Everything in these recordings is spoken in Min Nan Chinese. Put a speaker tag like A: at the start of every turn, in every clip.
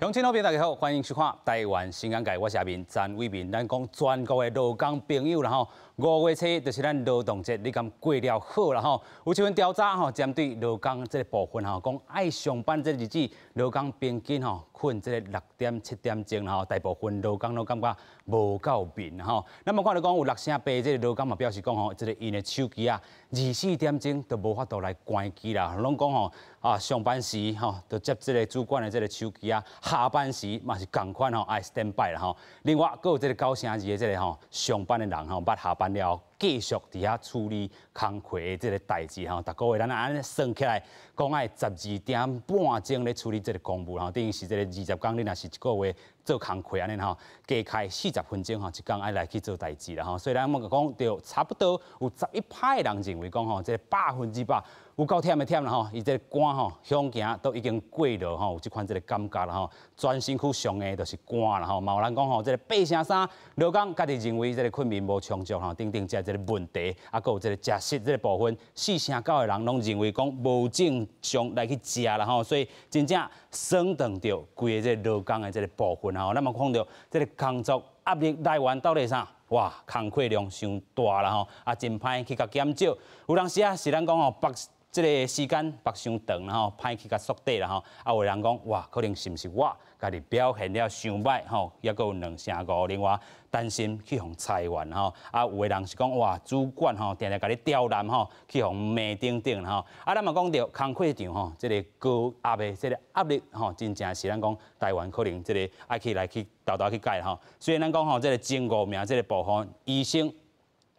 A: 鄉親老朋友大家好，歡迎收看《台灣新眼界》，我是阿明詹偉民。咱講全國的勞工朋友啦吼，5月初一就是咱勞動節，你敢過了好啦吼？有一份調查吼，針對勞工這個部分吼，講愛上班這個日子，勞工平均吼睏這個6點7點鐘吼，大部分勞工攏感覺無夠眠吼。咱嘛看著講有6成8這個勞工嘛表示講吼，這個𪜶的手機啊，24點鐘都無法度來關機啦，攏講吼啊上班時吼，就接這個主管的這個手機啊。下班時嘛是仝款吼，愛 stand by 啦吼。另外，閣有這個9成2的這個吼上班的人吼，捌下班了繼續佇遐處理工課的這個代誌吼。逐個月咱按呢算起來，講愛12點半鐘咧處理這個公務吼，等於是這個20工，你若是一個月做工課按呢吼，加開40分鐘吼，一工愛來去做代誌啦吼。所以咱嘛講著差不多有11趴的人認為講吼，這個100%有夠忝的忝啦吼，伊這個肝吼響行都已經過勞吼，有這款這個感覺啦吼。全身軀上的就是肝啦吼，嘛有人講吼，這個8成3勞工家己認為這個睏眠無充足吼，等等這這個問題，啊，閣有這個食食這個部分，4成9的人攏認為講無正常來去食啦吼，所以真正損斷著規個這個勞工的這個部分吼。咱嘛看著這個工作壓力來源到底是啥？哇，工課量傷大啦吼，啊，真歹去共減少。有當時啊，是咱講吼，縛這個時間縛傷長啦吼，歹去共縮短啦吼。啊，有人講哇，可能是毋是我家己表現了傷䆀吼，抑閣有2成5。另外擔心去予裁員吼，啊，有的人是講哇，主管吼定定共你刁難吼，去予罵等等吼。啊，咱嘛講著工課場吼，這個高壓的這個壓力吼，真正是咱講台灣可能這個愛去來去沓沓去改吼。雖然咱講吼，這個前五名這個部分醫生，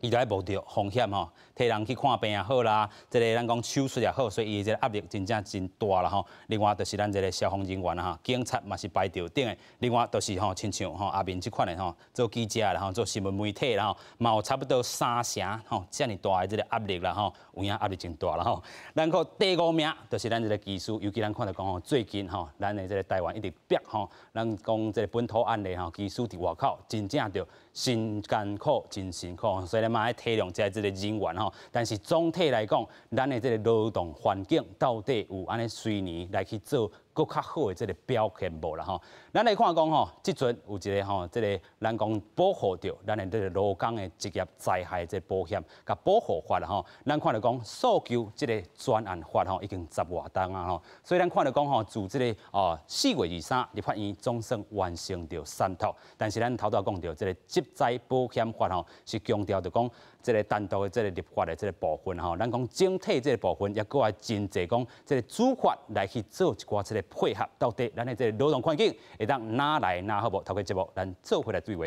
A: 伊就愛冒著風險吼，替人去看病也好啦，這個咱講手術也好，所以伊這個壓力真正真大啦吼。另外就是咱這個消防人員啦吼，警察嘛是排著頂的。另外就是吼，親像吼阿明這款的吼，做記者啦吼，做新聞媒體啦吼，嘛有差不多3成吼，遮爾大的這個壓力啦吼，有影壓力真大啦吼。咱閣第五名就是咱這個技師，尤其咱看著講吼，最近吼，咱的這個台灣一直逼吼，咱講這個本土案例吼，技師佇外口真正著真艱苦，真辛苦，所以咱嘛愛體諒這這個人員吼。但是總體來講，咱的這個勞動環境到底有按呢隨年來去做閣較好的這個表現無啦吼？咱來看講吼，這陣有一個吼，這個咱講保護著咱的這個勞工的職業災害這個保險佮保護法啦吼。咱看著講訴求這個專案法吼，已經十外冬啊吼。所以咱看著講吼，自這個哦4月23立法院總算完成著三讀，但是咱頭拄講著這個職災保險法吼，是強調著講這個單獨的這個立法的這個部分吼，咱講整體這個部分，抑閣愛真濟講這個主法來去做一寡這個配合，到底咱的這個勞動環境會當哪來哪好無？透過節目，咱做伙來對話。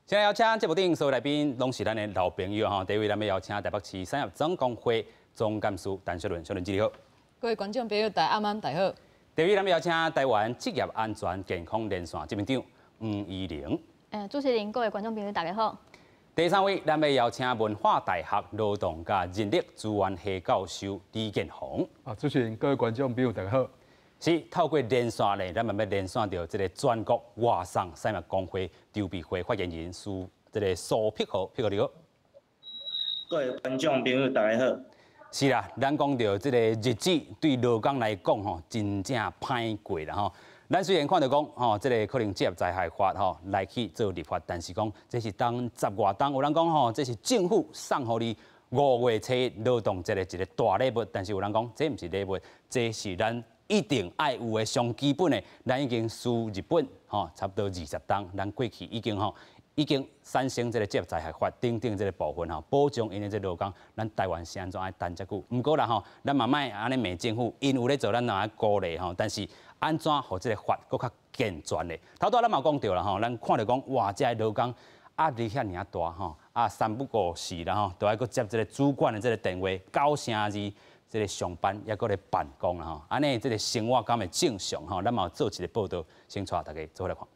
A: 現在邀請節目頂所有來賓，攏是咱的老朋友吼。第一位，咱欲邀請台北市產業總工會總幹事陳淑倫，淑倫姐你好。
B: 各位觀眾朋友，大家暗暗大家好。
A: 第二位，咱欲邀請台灣職業安全健康連線執行長黃怡玲。
C: 主持人，各位觀眾朋友，大家好。
A: 第三位，咱欲邀請文化大學勞動佮人力資源系教授李建宏。
D: 啊，主持人，各位觀眾朋友，大家好。
A: 是透過連線咧，咱嘛欲連線著這個全國外送產業工會籌備會發言人蘇這個蘇碧豪，碧豪你好。
E: 各位觀眾朋友，大家好。
A: 是啦，咱講著這個日子對勞工來講吼，真正歹過啦吼。咱雖然看著講吼，這個可能職業災害法吼來去做立法，但是講這是當十外冬，有人講吼，這是政府送予你5月初一勞動節的一個大禮物，但是有人講這毋是禮物，這是咱一定愛有的上基本的。咱已經輸日本吼，差不多20冬，咱過去已經吼。已經產生這個職業災害法等等這個部分吼，保障𪜶的這個勞工，咱台灣是按怎愛等遮久？毋過啦吼，咱嘛莫按呢罵政府，𪜶有咧做，咱嘛愛鼓勵吼。但是按怎予這個法閣較健全咧？頭拄仔咱嘛講著啦吼，咱看著講哇，這個勞工壓力遐爾大吼，啊三不五時啦吼，都愛閣接這個主管的這個電話，9成2這個上班抑閣咧辦公啦吼，按呢這個生活敢會正常吼？咱嘛有做一個報道，先帶大家做伙來看。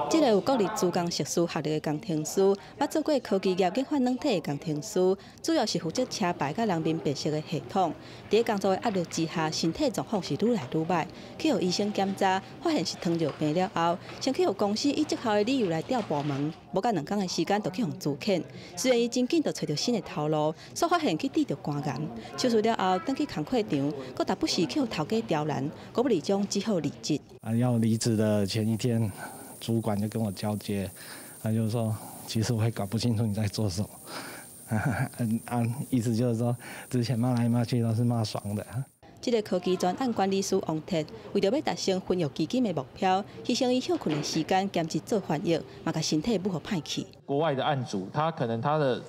F: 這个有國立資工碩士學歷的工程師，捌做過科技業研發軟體的工程師，主要是負責車牌佮人面辨識的系統。佇工作的壓力之下，身體狀況是愈來愈䆀。去予醫生檢查，發現是糖尿病了後，先去予公司以績效的理由來調部門，無夠2工的時間就去予資遣。雖然伊真緊就揣著新的頭路，煞發現去得著肝癌，手術了後，轉去工課場，閣時不時去予頭家刁難，狗不理將只好離職。
G: 啊，要離職的前一天，主管就跟我交接，他就說：其實我也搞不清楚你在做什麼。嗯啊，意思就是說，之前罵來罵去都是罵爽的。
F: 這个科技專案管理師王鐵，為著欲達成翻譯基金的目標，犧牲伊歇睏的時間兼職做翻譯，嘛共身體舞予歹去。
H: 國外的案主，他可能他的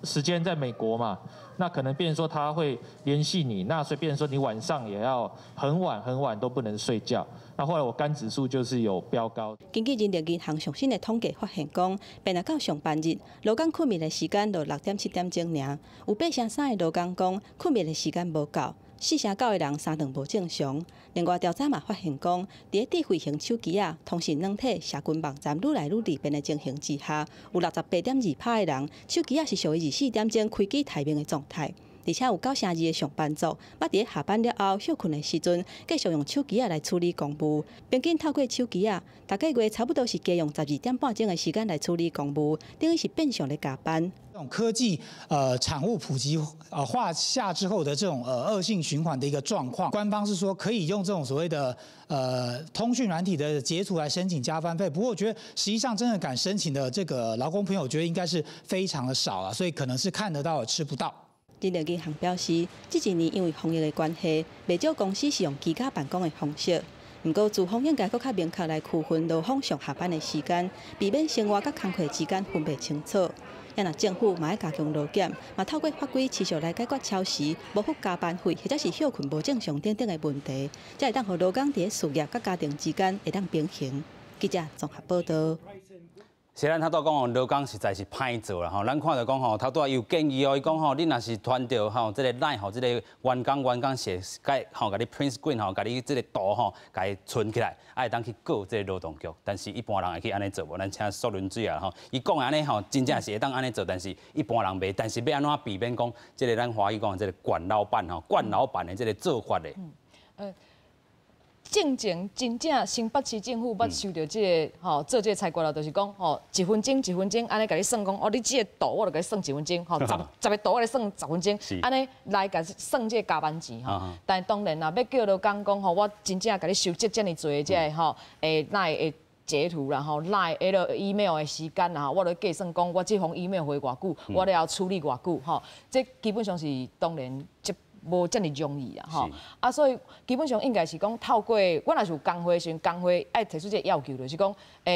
H: 時間在美國嘛，那可能變成說他會聯繫你，那所以變成說你晚上也要很晚很晚都不能睡覺。那後來我肝指數就是有飆高。
F: 根據人力銀行上新的統計發現，講，平若到上班日，勞工睏眠的時間就6點7點鐘爾，有8成3的勞工講睏眠的時間無夠。4成9的人三頓無正常。另外調查嘛發現講，佇咧智慧型手機仔、通訊軟體、社群網站愈來愈利便的情形之下，有68.2%的人手機仔是屬於24點鐘開機待命的狀態。而且有9成2的上班族，捌佇咧下班了後歇睏的時陣，繼續用手機仔來處理公務。平均透過手機仔，逐个月差不多是加用12點半鐘的時間來處理公務，等於是變相咧加班。
I: 這種科技產物普及化下之後的這種惡性循環的一個狀況，官方是說可以用這種所謂的通訊軟體的截圖來申請加班費，不過我覺得實際上真的敢申請的這個勞工朋友，我覺得應該是非常的少啊，所以可能是看得到吃不到。
F: 人力銀行表示，這一年因為防疫的關係，袂少公司是用居家辦公的方式。毋過，資方應該閣較明確來區分勞方上下班的時間，避免生活佮工課之間分袂清楚。啊若政府嘛愛加強勞檢，嘛透過法規持續來解決超時、無付加班費或者是歇睏無正常等等的問題，才會當予勞工佇咧事業佮家庭之間會當平衡。記者綜合報導。
A: 是咱頭拄仔講哦，勞工實在是歹做啦吼。咱看著講吼，頭拄仔有建議哦，伊講吼，你若是傳著吼，這个 LINE 予這个員工，員工寫改吼，共你 print screen 吼，共你這个圖吼，共伊存起來，啊會當去告這个勞動局。但是一般人會去按呢做無？咱請淑倫水啊吼，伊講的按呢吼，真正是會當按呢做，但是一般人袂。但是欲按怎避免講這个咱華語講的這个慣老闆吼，慣老闆的這个做法咧？
B: 進前真正新北市政府捌收著這个吼做這个裁決啦，就是講吼一分鐘一分鐘按呢共你算講，哦你這个圖我就共你算一分鐘，吼十個圖我來算10分鐘，按呢來共算這个加班錢吼。但當然啦，欲叫勞工講吼，我真正共你收集遮爾濟這个吼，會哪會截圖啦吼，LINE 彼个 email 的時間啦吼，我來計算講我這封 email 回偌久，我了後處理偌久吼，這基本上是當然這無遮爾容易啊，吼啊，所以基本上應該是講透過，我若是有工會的時陣，工會愛提出這个要求，就是講，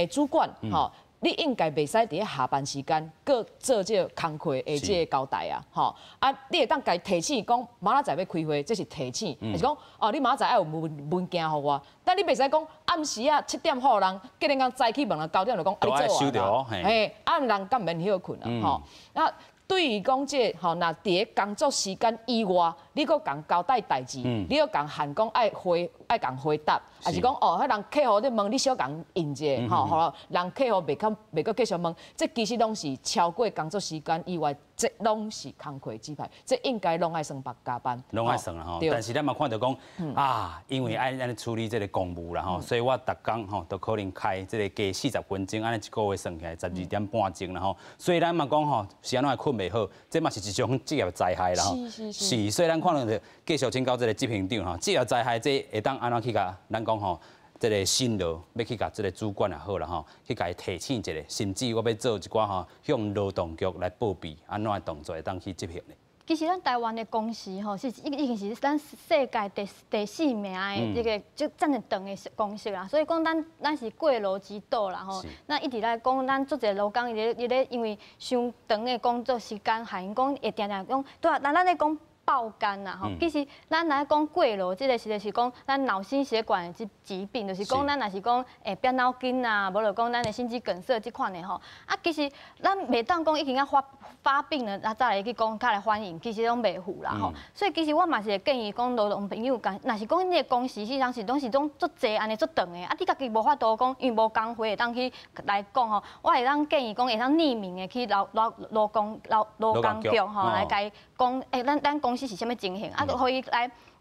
B: 主管吼，你應該袂使佇咧下班時間閣做這个工課的這个交代啊，吼啊，你會當共伊提醒講，明仔載欲開會，這是提醒，就是講，哦，你明仔載愛有文件予我，但你袂使講暗時啊7點予人，隔日工早起問人9點就講，啊你做完啦，嘿，啊人敢免歇睏啊，吼，啊。對於講這吼，若佇咧工作時間以外，你閣共交代代誌，你閣共限講愛回愛共回答，抑是講哦，彼人客戶咧問你小共應者，吼，予人客戶袂較袂閣繼續問，這其實攏是超過工作時間以外，這攏是工課指派，這應該攏愛算白加班。
A: 攏愛算啦吼，但是咱嘛看著講啊，因為愛按呢處理這个公務啦吼，所以我逐工吼都可能開這个加40分鐘，按呢一個月算起來12點半鐘啦吼，所以咱嘛講吼，是按怎會睏袂好，這嘛是一種職業災害啦吼。是，所以咱看著繼續請教這个執行長吼，職業災害這會當按怎去共咱講吼？這个辛勞欲去共這个主管也好啦吼，去共伊提醒一下，甚至我欲做一寡吼向勞動局來報備，按怎的動作會當去執行咧？
C: 其實咱台灣的工時吼是已經是咱世界第四名的這个就遮爾長的工時啦，所以講咱是過勞之島啦吼。咱一直來講，咱足濟勞工伊咧伊咧因為傷長的工作時間，害𪜶講會定定講，對啊，咱咧講。爆肝啦吼。其實咱來講過勞，這個實在是講咱腦心血管的疾病，就是講咱若是講會變腦筋啊，無就講咱的心肌梗塞這款的吼。啊，其實咱袂當講已經啊發病了，啊再來去講較來反應，其實攏袂赴啦吼。所以其實我嘛是會建議講勞動朋友，若是講你的工時實際上是攏是攏足濟按呢足長的，啊你家己無法度講，因為無工會會當去來講吼，我會當建議講會當匿名的去勞工局吼來共伊講，欸，咱公司是啥物情形，啊，予伊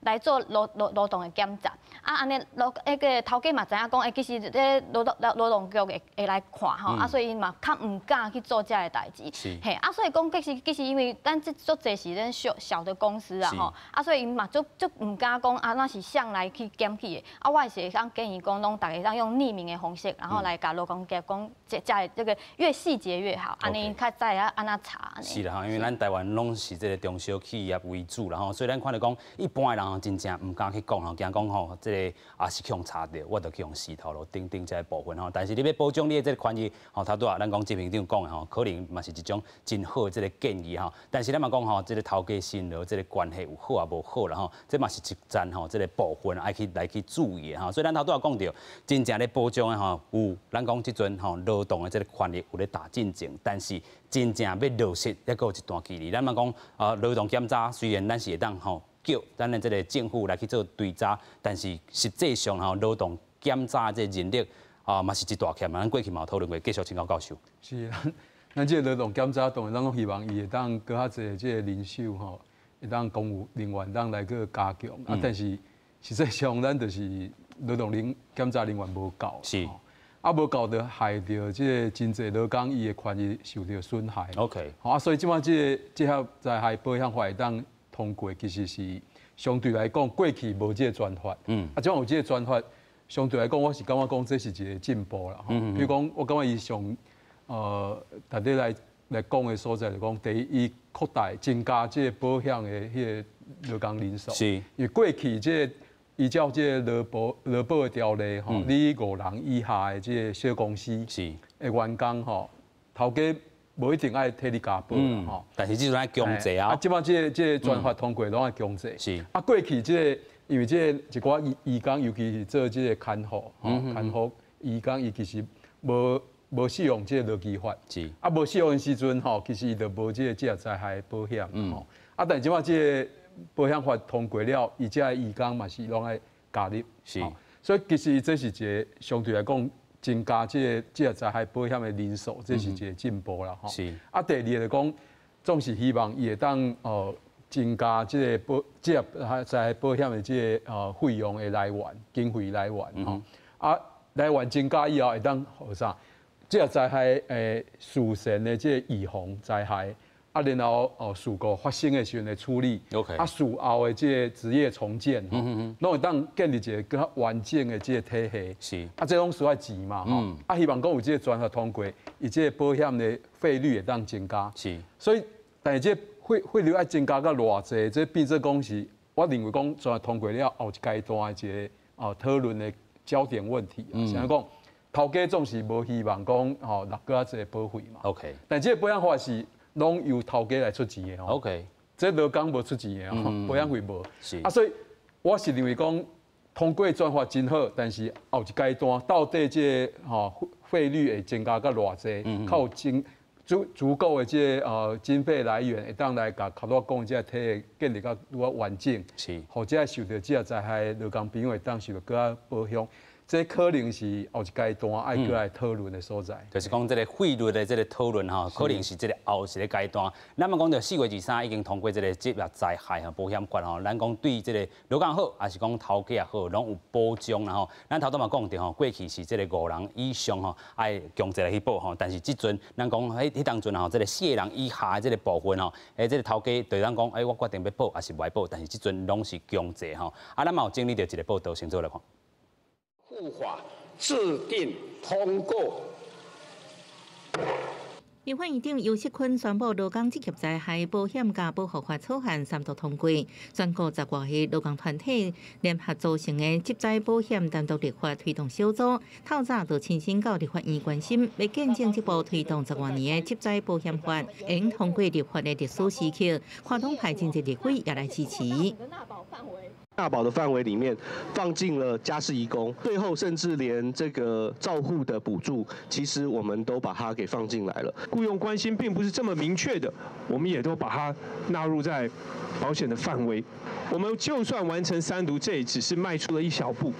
C: 來做勞動的檢查，啊，按呢勞彼個頭家嘛知影講，欸，其實這勞動局會來看吼，啊，所以𪜶嘛較毋敢去做這个代誌。嘿，啊，所以講其實因為咱這足濟是咱小小的公司啊吼，啊，所以𪜶嘛足足毋敢講啊，那是誰來去檢舉的，啊，我是會當建議講，攏逐家當用匿名的方式，然後來共勞工局講，這個越細節越好，按呢較知影按怎查。
A: 是啦，因為咱台灣攏是這個中小企業為主啦吼，所以咱看著講一般的人真正毋敢去講吼，驚講吼，這個也是去予查著，我就去予死頭路等等這个部分吼。但是你欲保障你的這個權益吼，頭拄仔咱講執行長講的吼，可能嘛是一種真好的這個建議吼。但是咱嘛講吼，這個頭家新勞這個關係有好也無好啦吼，這嘛是一層吼，這個部分愛去來去注意的吼。所以咱頭拄仔講著，真正咧保障的吼，有咱講這陣吼勞動的這個權益有咧打進前，但是真正欲落實，猶閣有一段距離。咱嘛講啊，勞動檢查雖然咱是會當吼叫咱的這個政府來去做追查，但是實際上吼勞動檢查這個人力啊，嘛是一大欠嘛。咱過去嘛有討論過，繼續請教教授。
D: 是，咱這個勞動檢查當然咱攏希望伊會當閣較濟這個人手吼，會當公務人員當來閣加強啊。但是實際上咱就是勞動檢查人員無夠。啊，無夠就害著這個真濟勞工伊的權益受著損害。 好啊，所以這擺這個職業災害保險法會當通過，其實是相對來講過去無這個專法。啊，這擺有這個專法，相對來講，我是感覺講這是一個進步啦。比如講，我感覺伊上值得來講的所在就講，第一，伊擴大增加這個保險的彼個勞工人數。因為過去這個依照這個勞保的條例吼，你五人以下的這個小公司的員工吼，頭家無一定愛替你加保吼。
A: 但是這陣愛強制啊。
D: 啊，這擺這個專法通過攏愛強制。啊，過去這個因為這個一寡移工，尤其是做這個看護，吼，看護移工伊其實無適用這個勞基法。啊，無適用的時陣吼，其實伊就無這個職業災害保險。吼。啊，但這擺這個保險法通過了，伊這个移工嘛是攏愛加入。所以其實這是一個相對來講增加這個職業災害保險的人數，這是一個進步啦。吼。啊，第二個就講，總是希望伊會當增加這個職業災害保險的這個費用的來源，經費來源吼。啊，來源增加以後會當予啥？職業災害事先的這個預防災害。啊，然後哦，事故發生的時陣的處理，啊，事後的這個職業重建，攏會當建立一個閣較完整的這個體系。啊，這攏需要錢嘛，吼。啊，希望講有這個專法通過，伊這個保險的費率會當增加。所以，但是這個費率愛增加到偌濟，這變做講是，我認為講專法通過了後一階段的一個哦討論的焦點問題。像講，頭家總是無希望講吼納閣較濟保費嘛。 但這個保險法是攏由頭家來出錢的吼。這勞工無出錢的吼，保險費無。啊，所以我是認為講通過專法真好，但是後一階段到底這個吼費率會增加到偌濟，較有足夠的這個經費來源，會當來共頭拄仔講這個體系建立較愈較完整，予這受著職業災害勞工朋友會當受著閣較保障。這可能是後一階段愛閣來討論的所在。
A: 就是講這個費率的這個討論吼，可能是這個後一個階段。咱們講著4月23已經通過這個職業災害保險法吼，咱講對這個勞工好，還是講頭家也好，攏有保障啦吼。咱頭拄嘛講著吼，過去是這個五人以上吼，愛強制來去保吼，但是這陣咱講彼當陣吼，這個四個人以下的這個部分吼，這個頭家就當講，欸，我決定欲保還是無愛保，但是這陣攏是強制吼。啊，咱嘛有整理著一個報道，先做來看。
J: 法制定通過。立法院長游錫堃宣布勞工職業災害保險佮保護法草案三讀通過，全國十外個勞工團體聯合組成的職災保險單獨立法推動小組，透早就親身到立法院關心，欲見證這部推動十外年的職災保險法會通過立法的歷史時刻，跨黨派政治立委也來支持。
K: 納保的範圍裡面放進了家事移工，最後甚至連這個照護的補助，其實我們都把它給放進來了。
L: 僱傭關係並不是這麼明確的，我們也都把它納入在保險的範圍。我們就算完成三讀，這也只是邁出了一小步。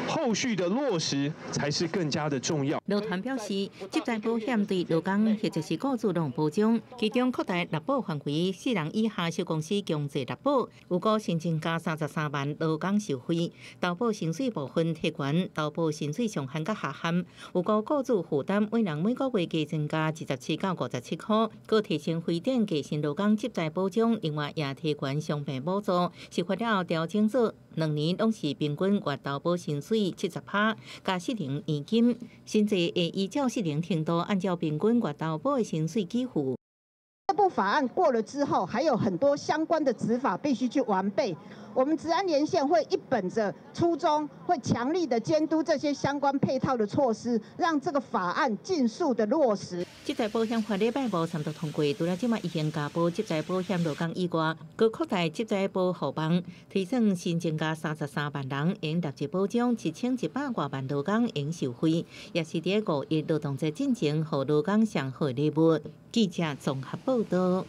L: 後續的落實才是更加的重要。
J: 勞團表示，職災保險對勞工或者是僱主攏有保障，其中擴大納保範圍，四人以下小公司強制納保，預估新增加33萬勞工受惠。投保薪水部分提懸，投保薪水上限佮下限，預估僱主負擔每人每個月加增加27到57塊，閣提升非典加薪勞工職災保障，另外也提懸傷病補助，釋法了後調整做2年攏是平均月投保薪水70%，加失能年金，甚至會依照失能程度，按照平均月投保的薪水給付。
M: 這部法案過了之後，還有很多相關的執法必須去完備。我們職安連線會一本着初衷，會強力的監督這些相關配套的措施，讓這個法案盡速的落實。
J: 職災保險法禮拜五三讀通過，除了這馬已經加保職災保險勞工以外，閣擴大職災保護網，推算新增加33萬人會納入保障，1100外萬勞工會受惠，也是佇5·1勞動節進前，予勞工上好的禮物。記者綜合報道。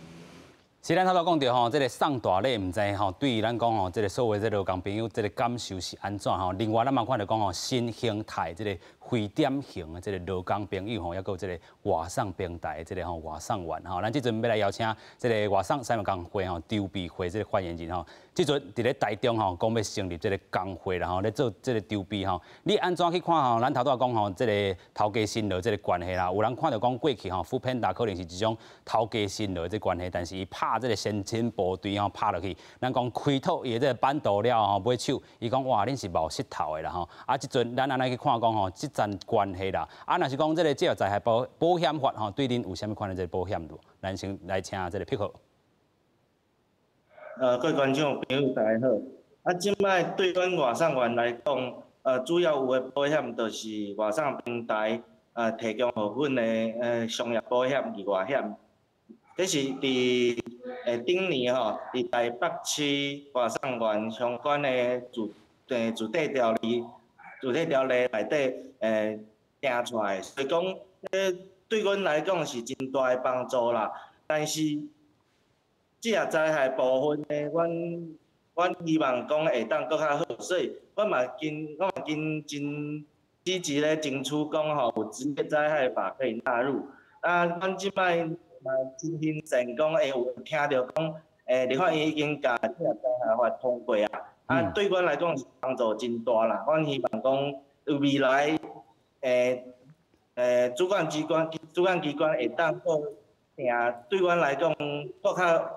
A: 是咱頭拄講著吼，這個送大禮毋知吼，對於咱講吼，這個所謂這個勞工朋友這個感受是按怎吼？另外，咱嘛看著講吼，新形態這個非典型的這個勞工朋友吼，抑閣有這個外送平台的這個吼外送員吼，咱這陣欲來邀請這個外送三工會吼籌備會這個發言人吼，這陣佇咧台中吼，講欲成立這個工會啦吼，咧做這個籌備吼，你按怎去看吼？咱頭拄仔講吼，這個頭家辛勞這個關係啦，有人看著講過去吼，foodpanda 可能是一種頭家辛勞這個關係，但是伊拍這個先遣部隊吼拍落去，咱講開拓伊的這個版圖了吼，尾手伊講哇，恁是無穡頭的啦吼，啊，這陣咱按呢去看講吼，這層關係啦，啊，若是講這個職業災害保險法吼，對恁有啥物款的這個保險無？咱先來請這個碧浩。
E: 各位觀眾朋友大家好。啊，這擺對阮外送員來講，主要有的保險就是外送平台提供予阮的商業保險、意外險。這是佇頂年吼，佇台北市外送員相關的住宅條例內底訂出來，所以講，這對阮來講是真大的幫助啦。但是，職業災害部分呢，阮希望講會當閣較好，所以阮嘛緊真積極咧爭取講吼，有職業災害法可以納入。啊，阮這擺嘛真慶幸講會有聽著講，立法院已經共職業災害法通過啊。啊，對阮來講是幫助真大啦。阮希望講未來，主管機關會當閣定，對阮來講閣較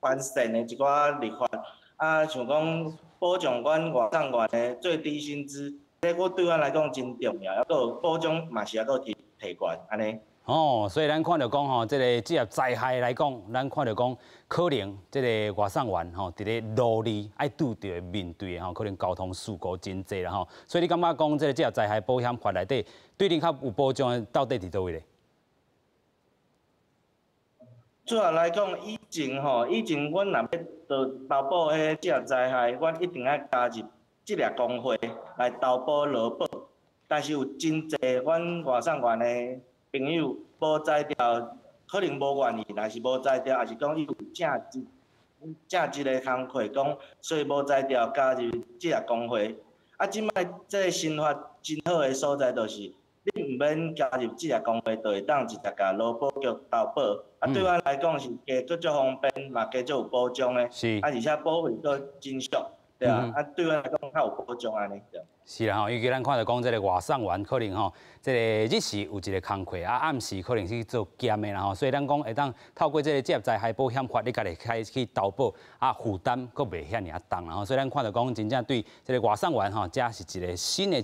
E: 完善的一寡立法。啊，像講保障阮外送員的最低薪資，這個對阮來講真重要，抑閣有保障嘛是抑閣提懸按呢。
A: 哦，所以咱看著講吼，這個職業災害來講，咱看著講可能這個外送員吼，佇咧路裡愛拄著的面對的吼，可能交通事故真濟啦吼。所以你感覺講這個職業災害保險法內底，對恁較有保障的，到底佇佗位咧？
E: 主要來講，以前吼，以前阮若欲投保彼個職業災害，阮一定愛加入職業工會來投保勞保。但是有真濟阮外送員的朋友無才調，可能無願意，若是無才調，抑是講伊有正職的工課，講所以無才調加入職業工會。啊，這擺這個新法真好的所在就是，你毋免加入職業工會，就會當直接共勞保局投保。啊，對阮來講是加閣足方便，嘛加足有保障的。啊，而且保費閣真俗，對啊。啊，對阮來講較有保障按呢。
A: 是啦吼，尤其咱看著講這個外送員可能吼，這個日時有一個工課，啊暗時可能是去做兼的啦吼，所以咱講會當透過這個職業災害保險法，你家己開始去投保，啊負擔閣袂遐爾仔重啦吼，所以咱看著講真正對這個外送員吼，這是一個新的一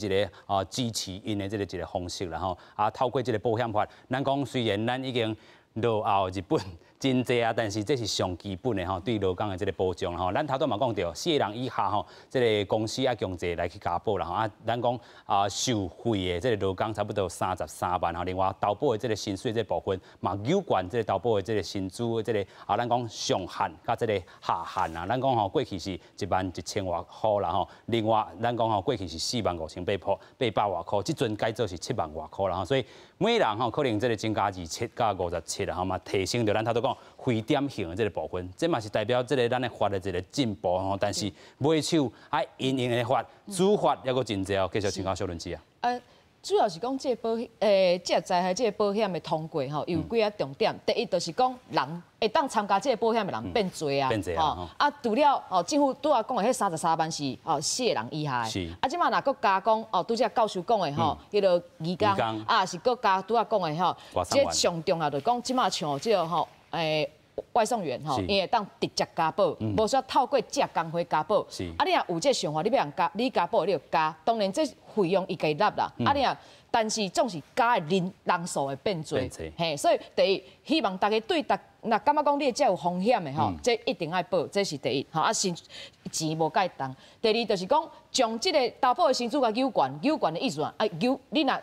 A: 個支持𪜶的這個一個方式啦吼，啊透過這個保險法，咱講雖然咱已經。落後日本真濟啊，但是這是上基本的吼，對勞工的這個保障吼。咱頭拄嘛講著，四個人以下吼，這個公司愛強制來去加保啦吼。啊，咱講啊，受惠的這個勞工差不多33萬吼。另外投保的這個薪水這個部分嘛，有關這個投保的這個薪資的這個啊，咱講上限佮這個下限啊，咱講吼過去是1萬1千外箍啦吼。另外咱講吼過去是45,800外箍，這陣改做是7萬外箍啦吼。所以每人吼可能這個增加27佮57啦吼嘛，提升著咱頭拄講非典型的這個部分，這嘛是代表這個咱的法的一個進步吼。但是尾手愛因應的法，主法猶閣真濟哦，繼續請教小倫子啊。
B: 主要是講這個保險，這個災害這個保險的通過吼，有幾個重點。第一就是講人會當參加這個保險的人變濟啊，
A: 變濟啊。
B: 啊，除了哦，政府拄仔講的彼33萬是哦四個人以下的。啊，這馬若閣加講哦，拄才教授講的吼，彼個義工啊，是閣加拄仔講的吼，這上重要就是講這馬像這個吼，外送員吼，伊會當直接加保，無需要透過職工會加保。啊，你若有這個想法，你欲人加，你加保你就加。當然這費用伊家己納啦。啊，你若但是總是加的人數會變濟，嘿，所以第一，希望大家對逐若感覺講你這有風險的吼，這一定愛保，這是第一。吼，啊，先錢無蓋重。第二就是講，將這個投保的薪資共扭懸，扭懸的意思啊，啊，扭你若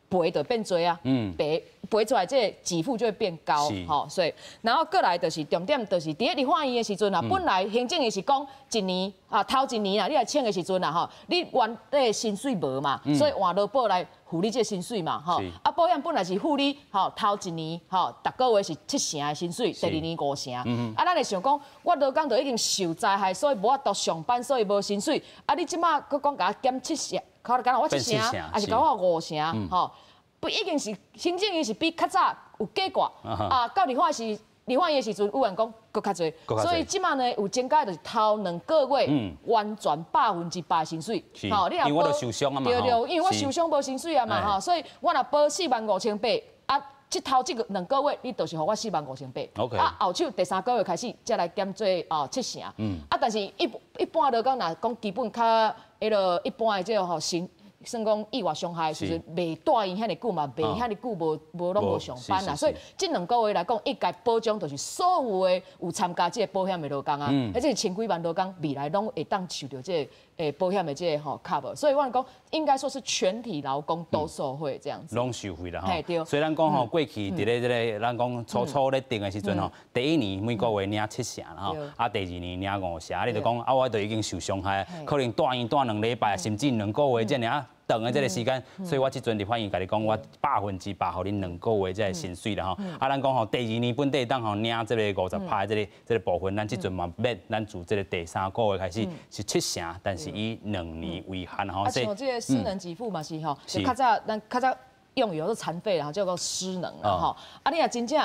B: 賠就變濟啊，賠賠出來這個給付就會變高，吼，所以然後過來就是重點，就是佇咧立法院的時陣啊，本來行政院是講一年啊，頭一年啊，你來請的時陣啊，吼，你原底薪水無嘛，所以換勞保來付你這個薪水嘛，吼，啊，保險本來是付你吼頭一年吼，逐個月是七成的薪水，第二年五成，啊，咱會想講，我勞工就已經受災害，所以無法度上班，所以無薪水，啊，你這馬閣講共我減七成，可能我七成，還是共我五成，吼。不已經是行政院是比較早有解決啊，到立法是立法院的時陣，有人講閣較濟，所以這馬呢有增加就是頭兩個月完全100%的薪水，
A: 吼，你若因為我受傷啊嘛，
B: 對對，因為我受傷無薪水啊嘛，吼，所以我若保4萬5千八，啊，這頭這個兩個月你就是予我4萬5千八，啊，後手第三個月開始才來減做哦七成，啊，但是一般來講，若講基本較彼個一般的這個吼薪。算講意外傷害，就是袂蹛院遐爾久嘛，袂遐爾久無無攏無上班啦，所以這兩個月來講，應該保障就是所有的有參加這個保險的勞工啊，而這千幾萬勞工未來攏會當受著這個保險的這個吼 cover，所以我講應該說是全體勞工都受惠這樣子。
A: 攏受惠啦吼。對。雖然講吼過去佇咧這個咱講初初咧定的時陣吼，第一年每個月領七成啦吼，啊第二年領五成，啊你就講啊我都已經受傷害，可能蹛院蹛兩禮拜，甚至兩個月這爾啊。長的這個時間，所以我這陣立法院共你講，我100%予恁兩個月這個薪水啦吼。啊，咱講吼，第二年本底當吼領這個50%的這個部分，咱這陣嘛免，咱自這個第三個月開始是七成，但是以兩年為限吼。
B: 啊，像這個失能給付嘛是吼，就較早咱較早用語叫做殘廢啦，叫做失能啦吼。啊，你若真正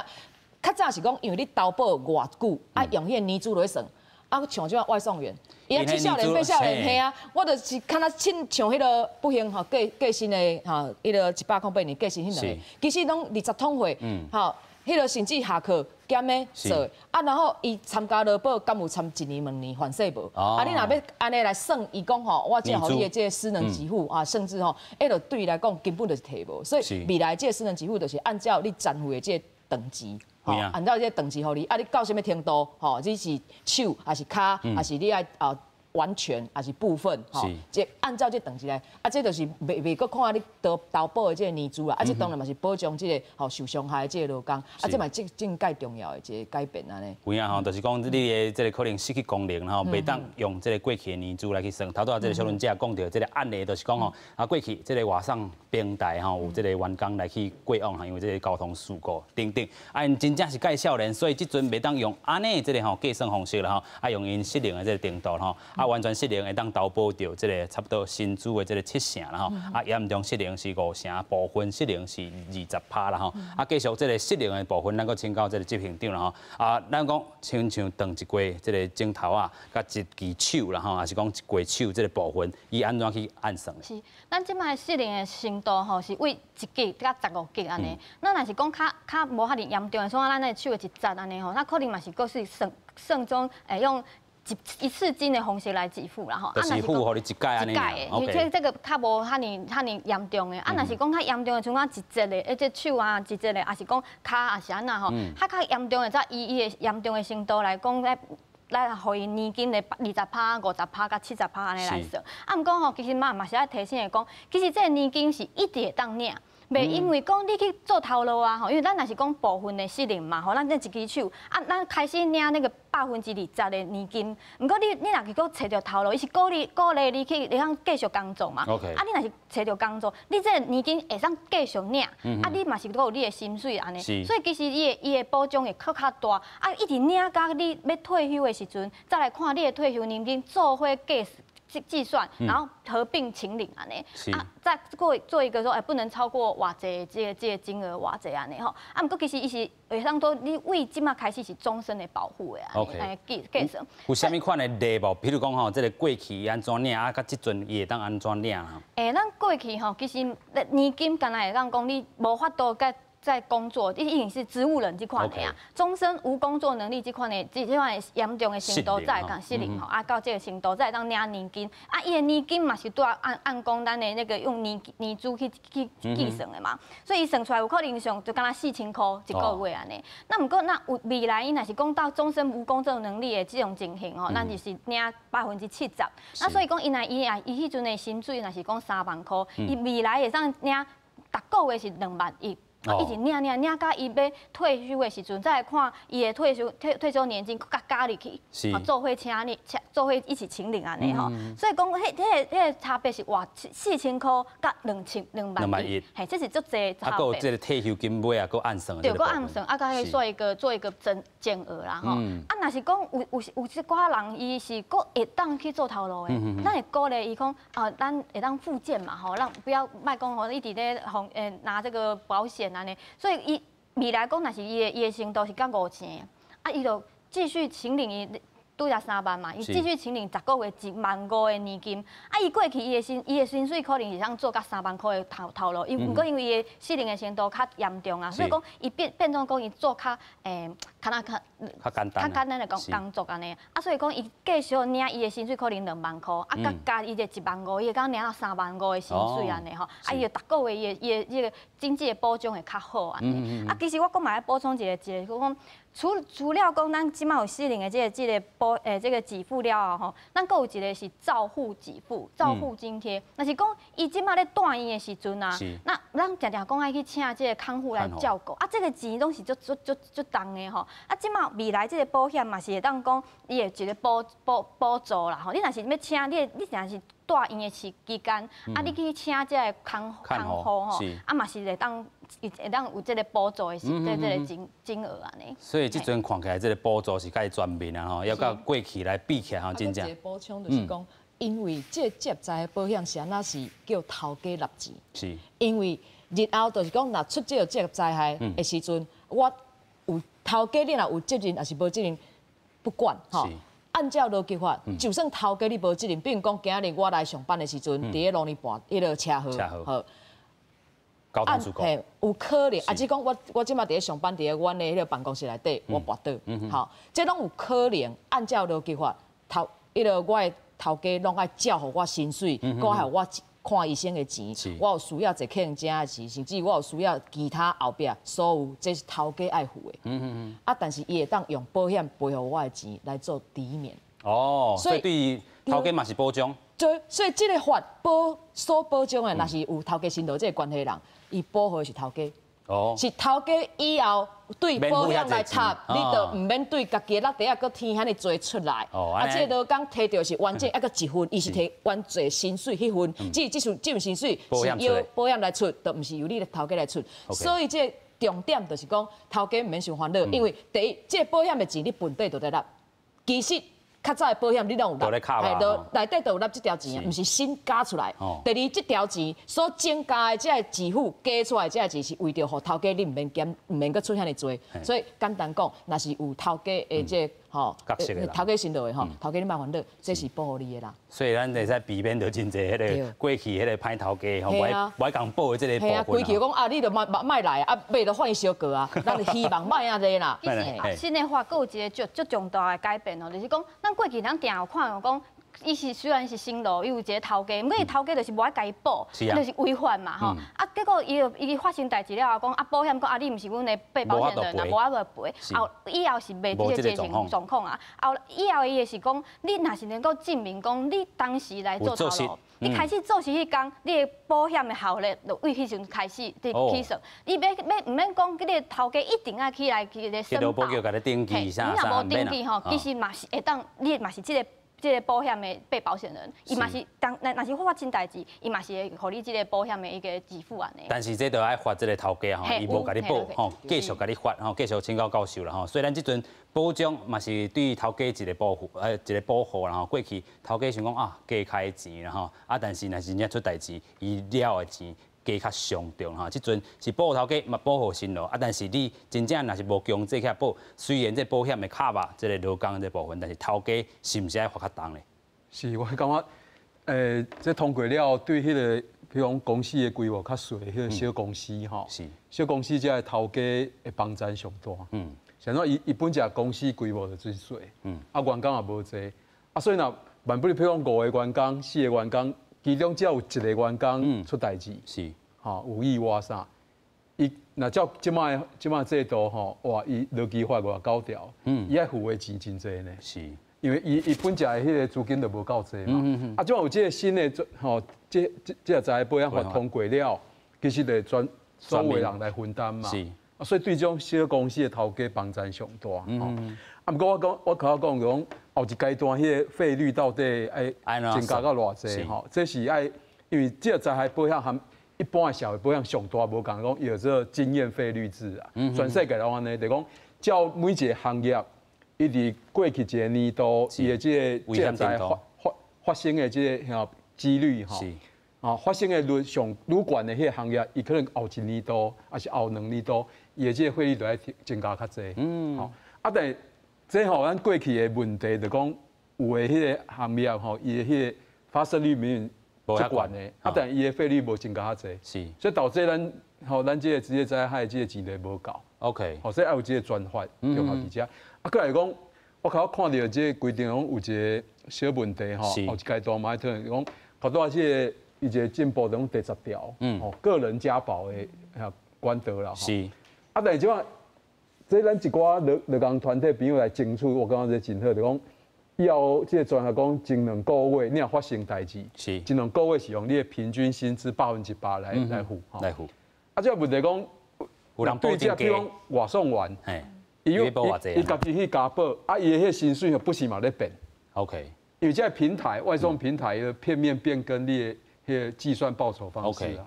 B: 較早是講，因為你投保偌久，啊用彼個年資來算。啊，像這種外送員，伊啊七少年八少年，嘿啊，我就是敢若親像彼個不幸吼過過身的吼，彼個108年過身彼兩个，其實攏20通歲，吼，彼個甚至下課兼咧做，啊，然後伊參加勞保，敢有參一年兩年還勢無？啊，你若欲按呢來算，伊講吼，我這予你的這個失能給付啊，甚至吼，彼個對伊來講根本就是提無，所以未來這個失能給付就是按照你殘廢的這個等級。按照這個等級予你，啊，你到啥物程度？吼，你是手，還是跤，還是你愛啊完全，還是部分？吼，這按照這等級來，啊，這就是袂袂閣看你投保的這個年資啦，啊，這當然嘛是保障這個吼受傷害的這個勞工，啊，這嘛這真蓋重要的一個改變按呢。
A: 有影吼，就是講你的這個可能失去功能吼，袂當用這個過去的年資來去算。頭拄仔這個小倫姐講著這個案例，就是講吼，啊過去這個外送平台吼有這個員工來去過往吼，因為這個交通事故等等，啊𪜶真正是蓋少年，所以這陣袂當用按呢這個吼計算方式啦吼，啊用𪜶失能的這個程度吼，啊完全失能會當投保著這個差不多薪資的這個七成啦吼，啊嚴重失能是五成，部分失能是20%啦吼，啊繼續這個失能的部分，咱閣請教這個執行長啦吼，啊咱講親像斷一塊這個指頭仔，佮一支手啦吼，還是講一塊手這個部分，伊按怎去按算？
C: 是，咱這擺失能的程度吼，是對一級佮15級按呢。咱若是講較較無遐爾嚴重的，像咱的手的一節按呢吼，那可能嘛是閣是算算種會用。一一次金的方式来给付啦吼。
A: 就是付予你一改按呢。
C: 一改的，因为这个较无遐尔遐尔严重的。啊，若是讲较严重的，像讲一节的，这手啊一节的，抑是讲跤抑是按怎吼，较较严重的，才以伊的严重的程度来讲，来予伊年金的20%、50%佮70%按呢来算。啊，毋过吼，其实嘛嘛是爱提醒的讲，其实这个年金是一直会当领。袂因为讲你去做头路啊吼，因为咱若是讲部分的失能嘛吼，咱这一支手啊，咱开始领那个20%的年金。毋过你若去阁揣著头路，伊是鼓励鼓励你去会当继续工作嘛。啊，你若是揣著工作，你这个年金会使继续领，啊，你嘛是阁有你的薪水按呢。所以其实伊的保障会阁较大。啊，一直领到你欲退休的时阵，再来看你的退休年金做伙计计算，然后合并请领按呢，啊，再过做一个说，哎，不能超过偌济这个金额偌济按呢吼。啊，毋过其实伊是会当说你为这马开始是终身的保护的，哎，计计算。
A: 有啥物款的例无？比如讲吼，这个过去按怎领啊，佮这阵伊会当按怎领吼？
C: 欸，咱过去吼，其实年金敢若会当讲你无法度佮在工作，已经是植物人这款的啊，终身无工作能力这款的，这款的严重的程度才会讲失能吼，啊，到这个程度才会当领年金，啊，伊的年金嘛是拄仔按按讲咱的那个用年年资去去计算的嘛，所以伊算出来有可能上就敢若4000箍一个月按呢。那毋过那有未来伊若是讲到终身无工作能力的这种情形吼，咱就是领70%。那所以讲伊若伊啊伊彼阵的薪水若是讲3万箍，伊未来会当领逐个月是2万1。一直领领领到伊欲退休的时阵，再来看伊的退休退退休年金，阁加入去，做伙请你，请做伙一起请领按呢吼。所以讲，彼彼个彼个差别是偌4000箍佮2万1，嘿，这是足济差别。
A: 啊，阁有这个退休金尾啊，阁按算。
C: 对，阁按算，啊，佮彼算一个做一个总总额啦吼。啊，若是讲有有有一寡人，伊是阁会当去做头路的，咱会鼓励伊讲啊，咱会当复健嘛吼，咱不要莫讲吼，一直咧予欸拿这个保险。按呢，所以伊未来讲，若是伊的程度是到5成，啊，伊就继续请领伊拄才3万嘛，伊继续请领逐个月1万5的年金。啊，伊过去伊的薪水可能是通做到3万箍的头头路，伊毋过因为伊的失能的程度较严重啊，所以讲伊变变做讲伊做较欸，较那较
A: 较简单，
C: 较简单的工工作按呢。啊，所以讲伊继续领伊的薪水可能2万箍，啊，阁加伊的1万5，伊会当领到3万5的薪水按呢吼。啊，伊就逐个月伊的这个经济的保障会较好按呢。啊，其实我阁嘛爱补充一个，一个讲。除除了讲咱这马有失能的这个保欸这个给付了后吼，咱阁有一个是照护给付、照护津贴。若是讲伊这马咧住院的时阵啊，那咱常常讲爱去请这个看护来照顾，啊，这个钱拢是足足足足重的吼。啊，这马未来这个保险嘛是会当讲伊会一个补补补助啦吼。你若是欲请你，你若是住院的时期间，啊，你去请这个看看护吼，啊嘛是会当会当有这个补助的是这个金金额按呢。
A: 所以这阵看起来这个补助是较全面啊吼，犹佮过去来比起来吼，真正。
B: 这个补充就是讲，因为这个职灾保险是按怎是叫头家纳钱？因为日后就是讲，若出这个职业灾害的时阵，我有头家你若有责任，抑是无责任，不管吼。按照劳基法，就算头家你无责任，比如讲今仔日我来上班的时阵，伫咧路呢跋彼个车祸，好。
A: 按
B: 嘿，有可能，啊，只讲我我这马伫咧上班，伫咧阮的彼个办公室内底，我跋倒，好，这拢有可能。按照劳基法，头彼个我的头家拢爱照予我薪水，阁还有我看医生的钱，我有需要坐客人车的钱，甚至我有需要其他后壁所有，这是头家爱付的。啊，但是伊会当用保险赔予我的钱来做抵免。
A: 哦，所以对头家嘛是保障。
B: 对，所以这个法保所保障的，若是有头家身劳这个关系人，伊保护的是头家。
A: 哦，
B: 是头家以后对保险来插，你就毋免对家己的落袋仔阁添遐尔济出来。
A: 哦，
B: 啊，这个劳工提著是完整犹阁一份，伊是提完全薪水彼份，只是这份薪水是由保险来出，就毋是由你的头家来出。所以这个重点就是讲，头家毋免伤烦恼，因为第一，这个保险的钱你本底就咧纳，其实。较早的保险你拢有纳，嘿，都内底都有纳这条钱，毋是新加出来。第二，这条钱所增加的这个给付加出来这个钱是为著予头家你毋免减，毋免阁出遐尔济。所以简单讲，若是有头家的这个吼，头家辛劳的吼，头家你莫烦恼，这是保护你的啦。
A: 所以咱会使避免著真济彼个过去彼个歹头家吼，无爱共保的这个部分。
B: 规气讲啊，你著莫莫来啊，袂就换伊相告啊，咱希望莫按呢啦。
C: 其实新的法阁有一个足足重大的改变哦，就是讲咱过去咱定有看到讲。伊是虽然是辛劳，伊有一个头家，毋过伊头家就是无爱共伊保，就是违法嘛吼。啊，结果伊就伊发生代志了后，讲啊保险讲啊你毋是阮的被保险人啊，无法度赔。后以后是袂这个状况啊。后以后伊的是讲，你若是能够证明讲你当时来做头路，你开始做事彼工，你的保险的效力就为彼时阵开始伫起算。你免免毋免讲，你的头家一定爱起来去咧申报。
A: 你
C: 若无登记吼，其实嘛是会当，你嘛是这个保险的被保险人，伊嘛是当若若是发生代志，伊嘛是会予你这个保险的一个给付按呢。
A: 但是这就爱罚这个头家吼，伊无共你保吼，继续共你罚吼，继续请到教授啦吼。所以咱这阵保障嘛是对头家一个保护，一个保护啦吼。过去头家想讲啊，加开钱啦吼，啊，但是若是真正出代志，伊了的钱加较伤重吼。这阵是保护头家嘛，保护辛劳啊，但是你真正若是无强制去保，虽然这保险会卡吧这个劳工这部分，但是头家是毋是爱罚较重咧？
D: 是，我感觉，这通过了对彼个，比如讲公司的规模较细，彼个小公司吼，小公司这个头家的帮助上大。像怎伊伊本只公司规模就真细，啊员工也无济，啊所以若万不利，比如讲五个员工、四个员工，其中只要有一个员工出代志，吼有意外啥，伊若照这摆这摆制度吼，哇，伊劳基法59条，伊爱付的钱真济呢。因为伊伊本来的彼个资金就无够济嘛，啊，这摆有这个新的吼，这个灾害保险法通过了，其实就全所有人来分担嘛。啊，所以对这种小公司的头家帮助上大。啊，毋过我讲，我头先讲讲后一阶段彼个费率到底爱增加到偌济吼？这是爱，因为这个灾害保险和一般的社会保险上大无仝，讲有这经验费率制啊。全世界拢按呢，就讲照每一个行业，伊伫过去一个年度，伊的这个这个灾发生的这个几率吼，啊，发生的率上愈悬的彼个行业，伊可能后一年度，抑是后两年度，伊的这个费率就爱增加较济。吼，啊，但这吼，咱过去的问题就讲，有的彼个行业吼，伊的彼个发生率明明足悬的，啊，但伊的费率无增加较济，所以导致咱吼，咱这个职业灾害这个钱就无够。 吼，所以爱有这个专法中合伫遮。啊，阁来讲，我头看著这个规定讲有一个小问题吼，后一阶段嘛爱讨论讲，头拄仔这个伊一个进步中第10条，吼，个人加保的管道啦。啊，但是这摆，这咱一寡劳工团体朋友来争取，我感觉这真好，就讲以后这个专法讲前两个月你若发生代志，前两个月是用你的平均薪资100%来付，
A: 来付。
D: 啊，这个问题讲，
A: 有人
D: 对这比如讲外送员，伊伊家己去加保，啊，伊的彼个薪水不时嘛咧变。 因为这个平台外送平台的片面变更你的彼个计算报酬方式啊。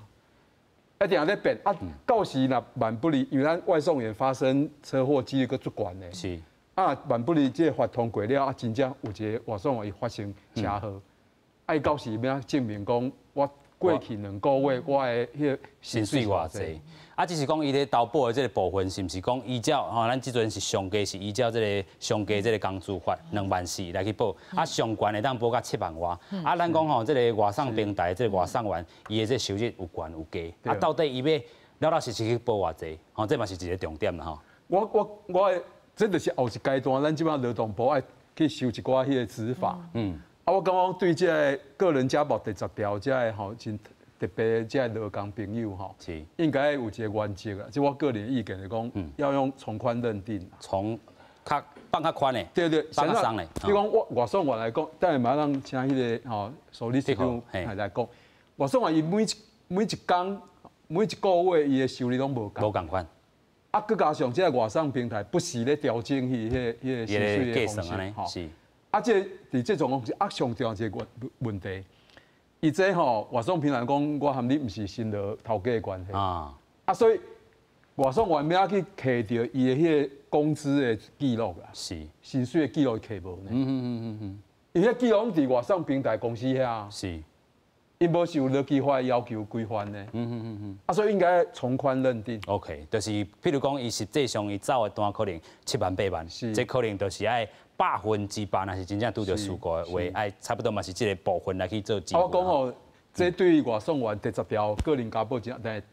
D: 一定咧变啊！到时若万不利，因为咱外送员发生车祸几率阁足悬的。啊，万不利这个法通过了，啊，真正有一个外送员伊发生车祸，啊，伊到时欲按怎证明讲我过去两个月我的彼个
A: 薪水偌济？啊，只是讲伊咧投保的这个部分，是毋是讲依照吼？咱这阵是上低是依照这个上低这个工资法2.4万来去保，啊，上悬会当保到7万外。啊，咱讲吼，这个外送平台这个外送员，伊的这个收入有悬有低，啊，到底伊欲老老实实去保偌济？吼，这嘛是一个重点啦吼。
D: 我这就是后一阶段，咱这摆劳动部爱去修一寡彼个执法。啊，我感觉对这个个人加保第10条这个吼真特别，这个劳工朋友吼，应该有一个原则啦。这我个人意见是讲，要用从宽认定，
A: 从较放较宽的，
D: 对对，
A: 放较松的。
D: 比如讲我外送员来讲，等下马上请彼个吼助理市长来讲，外送员伊每一工每一个月伊的收入拢无仝，
A: 无仝款。
D: 啊，阁加上这个外送平台不时咧调整伊彼个薪水的方式，
A: 吼。
D: 啊，这伫这种方式啊，上重要一个问题，伊这吼外送平台讲，我和你毋是辛劳头家的关系啊，啊，所以外送员欲按怎去摕著伊的彼个工资的记录啦，薪水的记录伊摕无呢？因为彼记录拢伫外送平台公司遐。伊無受勞基法要求規範的。啊，所以應該從寬認定。
A: OK，就是譬如講，伊實際上伊走的單可能7萬8萬，這可能就是愛100%，若是真正拄著事故的話，愛差不多嘛是這個部分來去做支付。
D: 我講吼，這對外送員第10條個人加保真，但係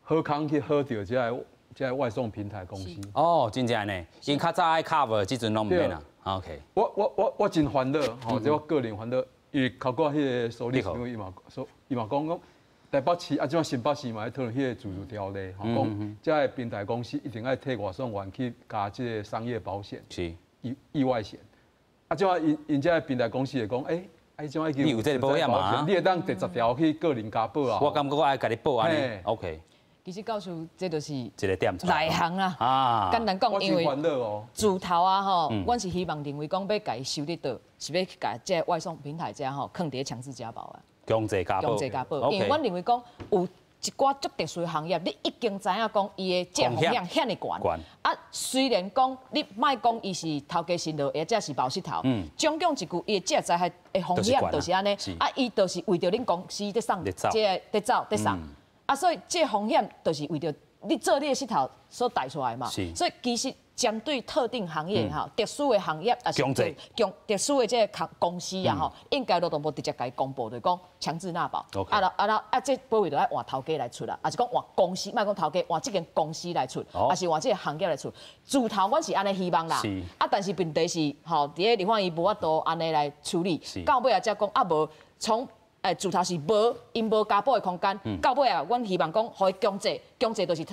D: 好康去好著這個外送平台公司。
A: 哦，真正呢，𪜶較早愛 cover，這陣攏毋免啦。OK。
D: 我真煩惱，吼，這我個人煩惱，因為考過彼個所理事長伊嘛說，伊嘛講講台北市啊，這擺新北市嘛咧討論彼個自治條例，吼，講這个平台公司一定愛替外送員去加這個商業保險，意外險。啊，這擺𪜶𪜶這个平台公司會講，欸，啊，這擺已經
A: 你有這個保險嘛？
D: 你會當第10條去個人加保啊。
A: 我感覺我愛共你保按呢，OK。
B: 其實教授，這就是
A: 一個點
B: 內行啦。
A: 啊，
B: 簡單講，因為自頭啊吼，阮是希望認為講欲共伊收得到，是欲共這个外送平台這吼，囥佇咧強制加保啊。
A: 強制加保。
B: 強制加保，因為阮認為講有一寡足特殊的行業，你已經知影講伊的這個風險遐爾懸。啊，雖然講你莫講伊是頭家辛勞，或者是冒失頭，總講一句，伊的這個災害的風險就是按呢。啊，伊就是為著恁公司佇送，這个佇走佇送。啊，所以這個風險就是為著你做你的穡頭所帶出來嘛。所以其實針對特定行業吼，特殊的行業，抑是強特殊的這个公司啊吼，應該勞動部直接共伊公布，就是講強制納保。啊啦啊啦啊，這保費就愛換頭家來出啦，抑是講換公司，莫講頭家，換這間公司來出，抑是換這个行業來出。自頭阮是按呢希望啦。啊，但是問題是吼，佇咧立法院無法度按呢來處理。到尾仔才講啊，無從。自頭是無，𪜶無加保的空間。到尾啊，阮希望講，予伊強制，強制就是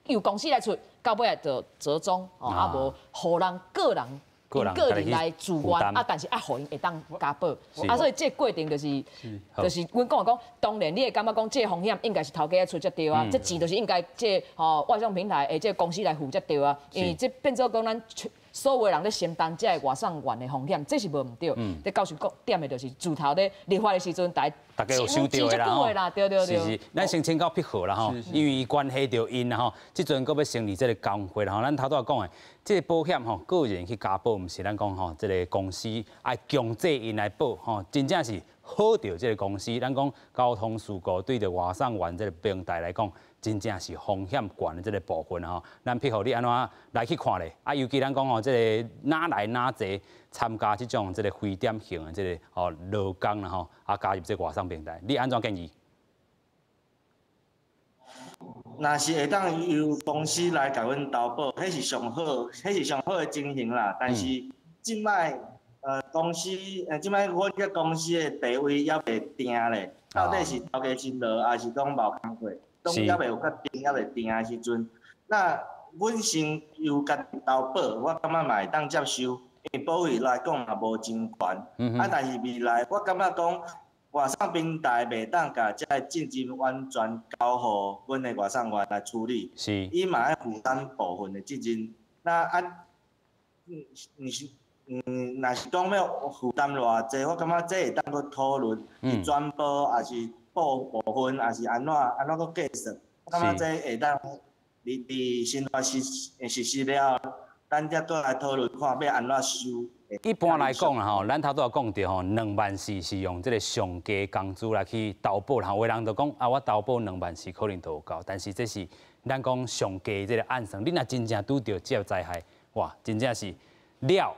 B: 由公司來出，到尾啊就折中，哦，啊無予人個人個人來自願，啊，但是啊，予𪜶會當加保，啊，所以這個過程就是阮講講，當然你會感覺講，這個風險應該是頭家愛出才對啊，這錢就是應該這个吼外送平台的這个公司來負才對啊，因為這變做講咱所有人咧承擔這个外送員的風險，這是無毋對。這教授講點的就是自頭咧立法的時陣，大
A: 大家有想著的啦吼。
B: 對對對。
A: 是是，咱先請教碧荷啦吼，因為關係著𪜶啦吼，這陣閣欲成立這个工會啦吼，咱頭拄仔講的，這个保險吼，個人去加保，毋是咱講吼，這个公司愛強制𪜶來保吼，真正是好著這个公司。咱講交通事故對著外送員這个平台來講，真正是風險懸的這个部分吼，咱碧荷你按怎來去看咧？啊，尤其咱講吼，這个哪來哪濟參加這種這个非典型的這个吼勞工啦吼，啊加入這个外送平台，你按怎建議？
E: 若是會當由公司來共阮投保，彼是上好，彼是上好的情形啦。但是這擺公司，這擺阮這公司的地位猶未定咧，到底是頭家辛勞，抑是講無工課？攏猶未有決定，猶未定的時陣，那阮先由家己投保，我感覺嘛會當接受，因為保費來講嘛無真懸。啊，但是未來我感覺講外送平台袂當共這个責任完全交予阮的外送員來處理，伊嘛愛負擔部分的責任。那啊，毋是，若是講欲負擔偌濟，我感覺這會當閣討論，是全部抑是報部分，抑是按怎按怎閣計算？我感覺這會當佇佇新法實實施了後，咱才閣來討論看欲按怎收。
A: 一般來講啦吼，咱頭拄仔講著吼，2萬4是用這个上低工資來去投保啦。有的人就講啊，我投保兩萬四可能就有夠，但是這是咱講上低這个按算。你若真正拄著這个災害，哇，真正是了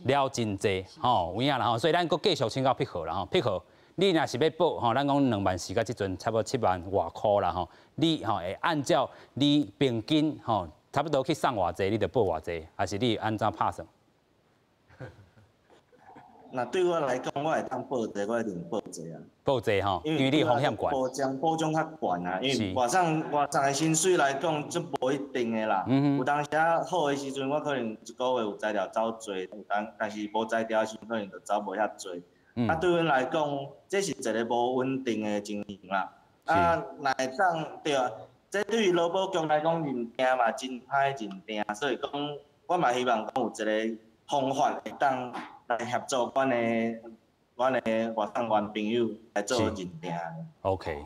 A: 了真濟吼，有影啦吼。所以咱閣繼續請教碧荷啦吼，碧荷。你若是欲保吼，咱講2萬4到這陣差不多7萬外箍啦吼，你吼會按照你平均吼，差不多去送偌濟，你就保偌濟，還是你按怎拍算？
E: 那對我來講，我會當保濟，我一定保濟啊。
A: 保濟吼，因為你風險懸。
E: 保障保障較懸啊，因為外送的薪水來講，這無一定的啦。有當時好的時陣，我可能一个月有才調走濟，有當但是無才調的時陣，可能就走無遐濟。啊，對阮來講，這是一个無穩定的情形啦。啊，若會當對啊，這對於勞保局來講，認定嘛真歹認定，所以講，我嘛希望講有一个方法會當來協助阮的外送員朋友來做認定。
A: OK，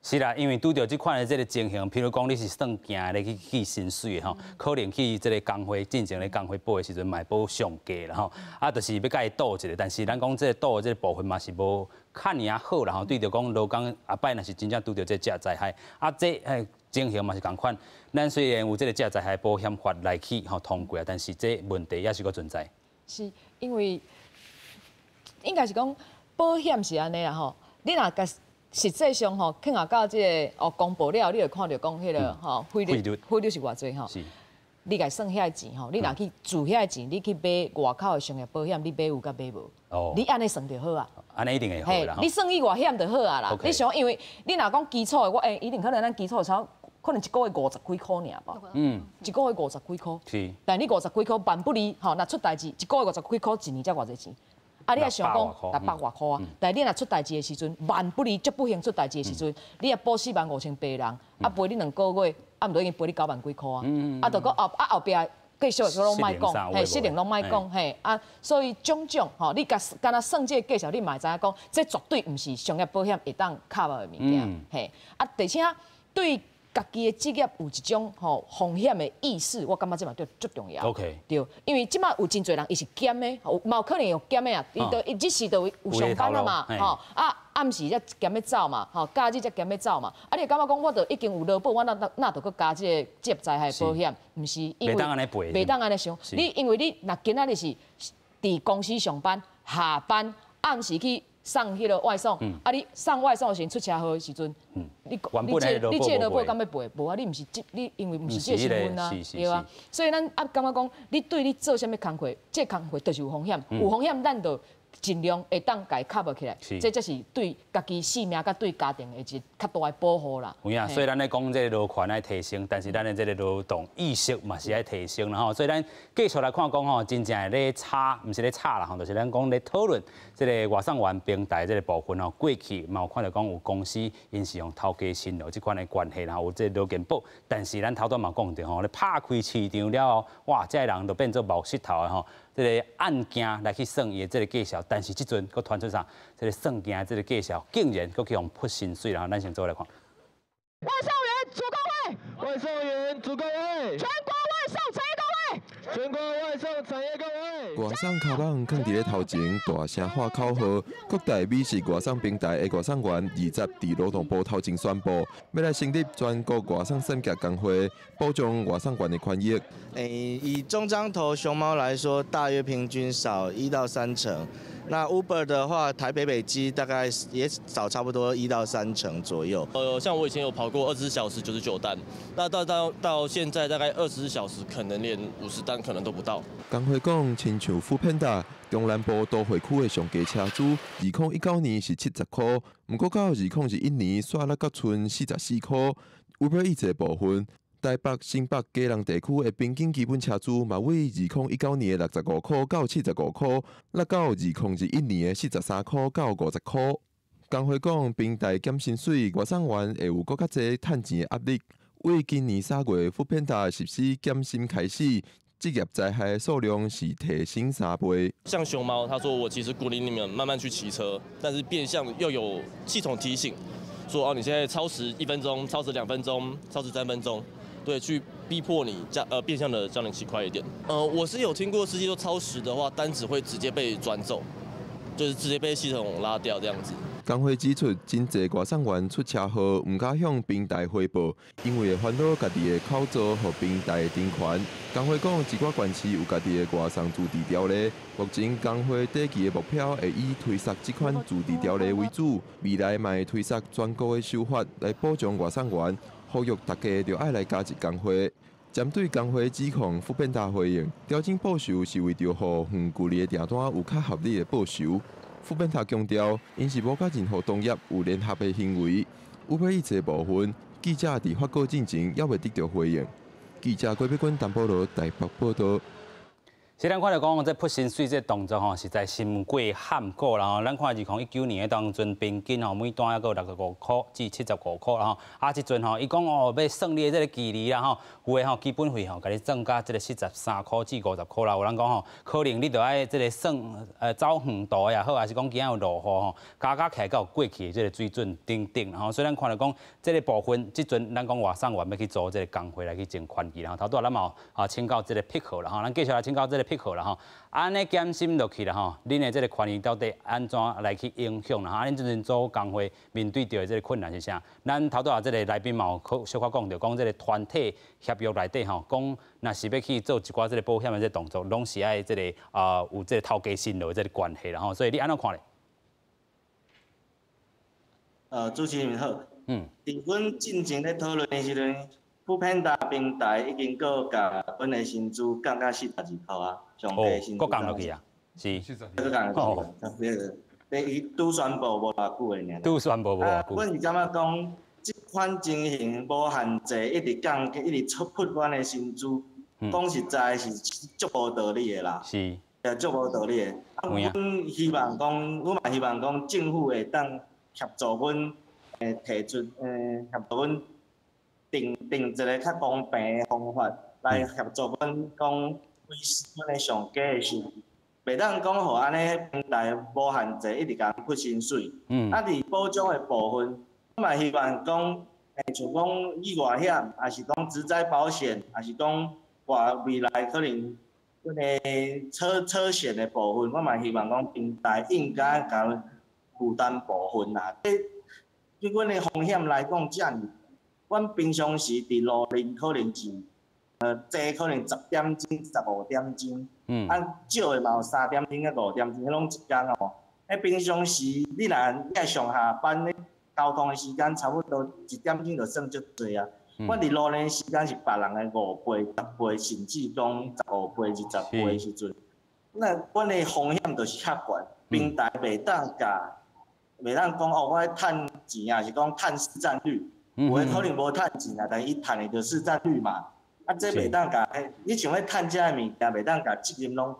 A: 是啦，因為拄著這款的這个情形，譬如講你是算行咧去計薪水的吼，可能去這个工會進前咧工會保的時陣，嘛會保上低啦吼，啊，就是欲共伊賭一下，但是咱講這个賭的這个部分嘛是無較爾好啦吼。對著講勞工後擺若是真正拄著這職災害，啊這情形嘛是仝款。咱雖然有這個職災害保險法來去吼通過，但是這問題猶是閣存在。
B: 是因為應該是講保險是按呢啦吼，你若共實際上吼，去若到這個哦公布了，你就看著講彼個吼費率費率是偌濟吼。你共算遐錢吼，你若去付遐錢，你去買外口的商業保險，你買有佮買無？你按呢算就好啊。
A: 按呢一定會好啦。
B: 你算伊偌險就好啊啦。你想，因為你若講基礎的，我一定可能咱基礎差可能一個月五十幾箍爾吧。一個月五十幾箍。但你五十幾箍萬不離吼，若出代誌，一個月五十幾箍，一年才偌濟錢？啊！你也想講六百外箍啊？但你若出代誌的時陣，萬不離足不幸出代誌的時陣，你若保45,800人，啊賠你2個月，啊毋就已經賠你9萬幾箍啊？啊，就閣後啊後壁繼續攏莫講，嘿，失能攏莫講，嘿啊，所以種種吼，你共敢若算這個計數，你嘛會知影講，這絕對毋是商業保險會當 cover 的物件，嘿啊，而且對家己的職業有一種吼風險的意識，我感覺這嘛足重要。 對，因為這馬有真濟人伊是兼的，有嘛有可能有兼的啊，伊就伊日時就有上班啊嘛，吼啊暗時才兼咧走嘛，吼假日才兼咧走嘛。啊，你會感覺講我就已經有勞保，我哪哪著閣加這個職業災害保險？毋是因為
A: 袂當按呢賠，
B: 袂當按呢想。你因為你若今仔日是佇公司上班，下班暗時去送彼個外送，啊！你送外送的時陣出車禍的時陣，你這勞保敢欲賠？無啊！你毋是這，你因為毋是這個身份啊，對啊。所以咱啊感覺講，你對你做啥物工課，這個工課就是有風險，有風險咱就盡量會當共伊 cover 起來，這才是對家己性命佮對家庭的一個較大的保護啦。
A: 有影，所以咱咧講這個勞權愛提升，但是咱的這個勞動意識嘛是愛提升啦吼。所以咱繼續來看講吼，真正會咧吵，毋是咧吵啦吼，就是咱講咧討論這個外送員平台這個部分吼。過去嘛有看著講有公司𪜶是用頭家辛勞這款的關係，然後有這個勞健保，但是咱頭拄嘛講著吼，咧拍開市場了後，哇，這個人就變做冒穡頭的吼。這個按件來去算伊的這個價數，但是這陣閣傳出啥？這個算件這個價數竟然閣去予潑薪水，然後咱先做來看。
N: 外送員組工會，
O: 外送員組工會，
N: 全國外送產業工會，
O: 全國外送產業工會。
P: 外送跤蠓囥佇咧頭前，大聲喊口號。擴大美食外送平台的外送員二十佇勞動部頭前宣布，欲來成立全國外送產業工會，保障外送員的權益。
E: 以中彰投熊貓來說，大約平均少1到3成。那 Uber 的話，台北北基大概也少差不多1到3成左右。
Q: 像我以前有跑過24小時99單，那到現在大概24小時可能連50單可能都不到。
P: 工會講，親像 foodpanda 中南部都會區的上低車資，2019年是70箍，毋過到2021年煞落閣賰44箍。Uber Eats 的部分，台北、新北、基隆地區的平均基本車資嘛，為2019年的65箍到75箍，落到2021年的43箍到50箍。工會講，平台減薪水，外送員會有閣較濟趁錢的壓力。為今年3月 foodpanda 實施減薪開始，職業災害的數量是提升3倍。
Q: 像熊貓，他說我其實鼓勵你們慢慢去騎車，但是變相又有系統提醒，說哦你現在超時1分鐘、超時2分鐘、超時3分鐘。對，去逼迫你加變相的叫你騎快一點。我是有聽過司機說超時的話，單子會直接被轉走，就是直接被系統拉掉這樣子。
P: 工會指出，真濟外送員出車禍，毋敢向平台回報，因為會煩惱家己的口座予平台停權。工會講，一寡縣市有家己的外送自治條例，目前工會短期的目標會以推捒這款自治條例為主，未來嘛會推捒全國的修法來保障外送員。呼籲大家著愛來加入工會。針對工會指控，foodpanda 回應，調整報酬是為著予遠距離的訂單有較合理的報酬。foodpanda 強調，𪜶是無佮任何同業有聯合的行為。Uber Eats 的部分，記者佇發稿進前猶未得著回應。記者郭碧君、陳保羅台北報導。
A: 是咱看著講，這潑薪水這動作吼，實在心過喊過啦吼。咱看2019年的當陣，平均吼每單猶閣有65箍至75箍啦吼。啊，這陣吼，伊講哦，欲算你的這個距離啦吼，有的吼基本費吼，共你增加這個43箍至50箍啦。有人講吼，可能你著愛這個算走遠途也好，還是講今仔有落雨吼，加加起來閣有過去的這個水準等等吼。所以咱看著講，這個部分，這陣咱講外送員欲去組這個工會來去爭權益啦。頭拄仔咱嘛有啊請教這個 Pico 啦吼，咱繼續來請教這個。碧豪啦吼，按呢減薪落去啦吼，恁的這个權益到底按怎來去影響啦？哈，恁這陣組工會面對著的這个困難是啥？咱頭拄仔這个來賓嘛有小可講著，講這个團體協約內底吼，講若是欲去做一寡這个保險的這个動作，攏是愛這个有這个頭家辛勞的這个關係啦吼，所以你按怎看咧？
E: 主持人好。佇阮進前咧討論的時陣，foodpanda 平台已經閣共阮的薪資降到42箍啊，上低薪資。
A: 閣降落去啊？是。
E: 閣降落去。伊拄宣布無偌久的爾。
A: 拄宣布無偌久。
E: 阮是感覺講，這款情形無限制，一直降，一直出噗阮的薪資，講實在是足無道理的啦。也足無道理的。啊，阮希望講，阮嘛希望講，政府會當協助阮，提出，協助阮定定一个較公平的方法，來協助阮講維持阮的上低的收入，袂當講予按呢平台無限制一直共阮付薪水。啊，佇保障的部分，我嘛希望講，像講意外險，抑是講職災保險，抑是講外未來可能阮的車險的部分，我嘛希望講平台應該共阮負擔部分啦。這對阮的風險來講，遮爾，阮平常時佇路面可能是，濟可能10點鐘、15點鐘，啊少的嘛有3點鐘到5點鐘，彼攏一工哦。彼平常時你若你愛上下班，交通的時間差不多1點鐘就算足濟啊。阮佇路面時間是別人的5倍、10倍，甚至講15倍、20倍的時陣，那阮的風險就是較懸，平台袂當共。袂當講哦，我咧趁錢啊，是講趁市佔率，有的可能無趁錢啊，但是伊趁的就是市佔率嘛。啊，這袂當共，你像咧趁這个物件，袂當共責任攏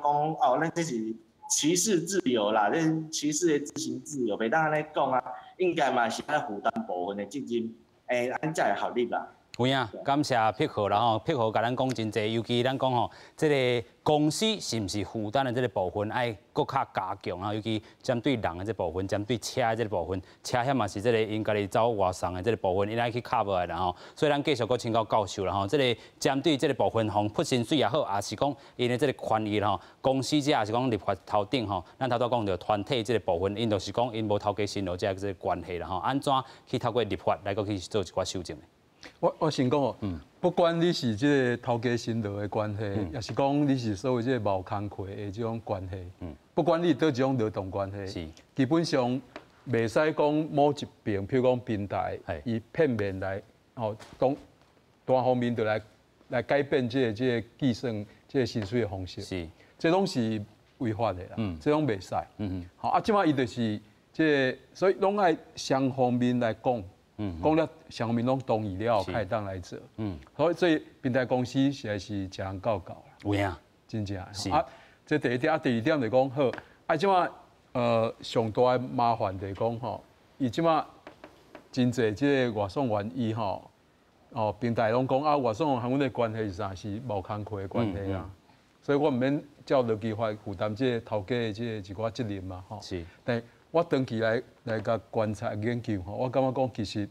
E: 講哦，咱這是騎士自由啦，這騎士的執行自由，袂當按呢講啊，應該嘛是愛負擔部分的責任，按呢才會合理啦。
A: 有影，感謝碧豪啦吼，碧豪共咱講真濟，尤其咱講吼，這个公司是毋是負擔的這个部分愛閣較加強啊？尤其針對人的這部分，針對車的這个部分，車險嘛是這个𪜶家己走外送的這个部分，𪜶愛去 cover 的啦吼。所以咱繼續閣請教教授啦吼，這个針對這个部分，予付薪水也好，抑是講𪜶的這个權益吼，公司這抑是講立法頭頂吼，咱頭拄講著團體這个部分，𪜶就是講𪜶無頭家辛勞這個關係啦吼，按怎去透過立法來閣去做一寡修正？
D: 我先講哦，不管你是這个頭家辛勞的關係，抑是講你是所謂這个無工課的這種關係，不管你佗一種勞動關係，基本上袂使講某一邊，譬如講平台，伊片面來哦，當單方面就來改變這个計算這个薪水的方式，這攏是違法的啦，這攏袂使。好啊，這擺伊就是這个，所以攏愛雙方面來講。講了雙方面攏同意了後，才會當來做。所以平台公司實在是食人夠夠啦。
A: 有影，
D: 真正。啊，這第一點啊，第二點就講好。啊，這擺上大的麻煩就是講吼，伊這擺真濟這个外送員伊吼，哦，平台攏講啊，外送員和阮的關係是啥？是無工課的關係啊。所以我毋免照勞基法負擔這个頭家的這个一寡責任嘛，吼。但我長期來共觀察研究吼，我感覺講其實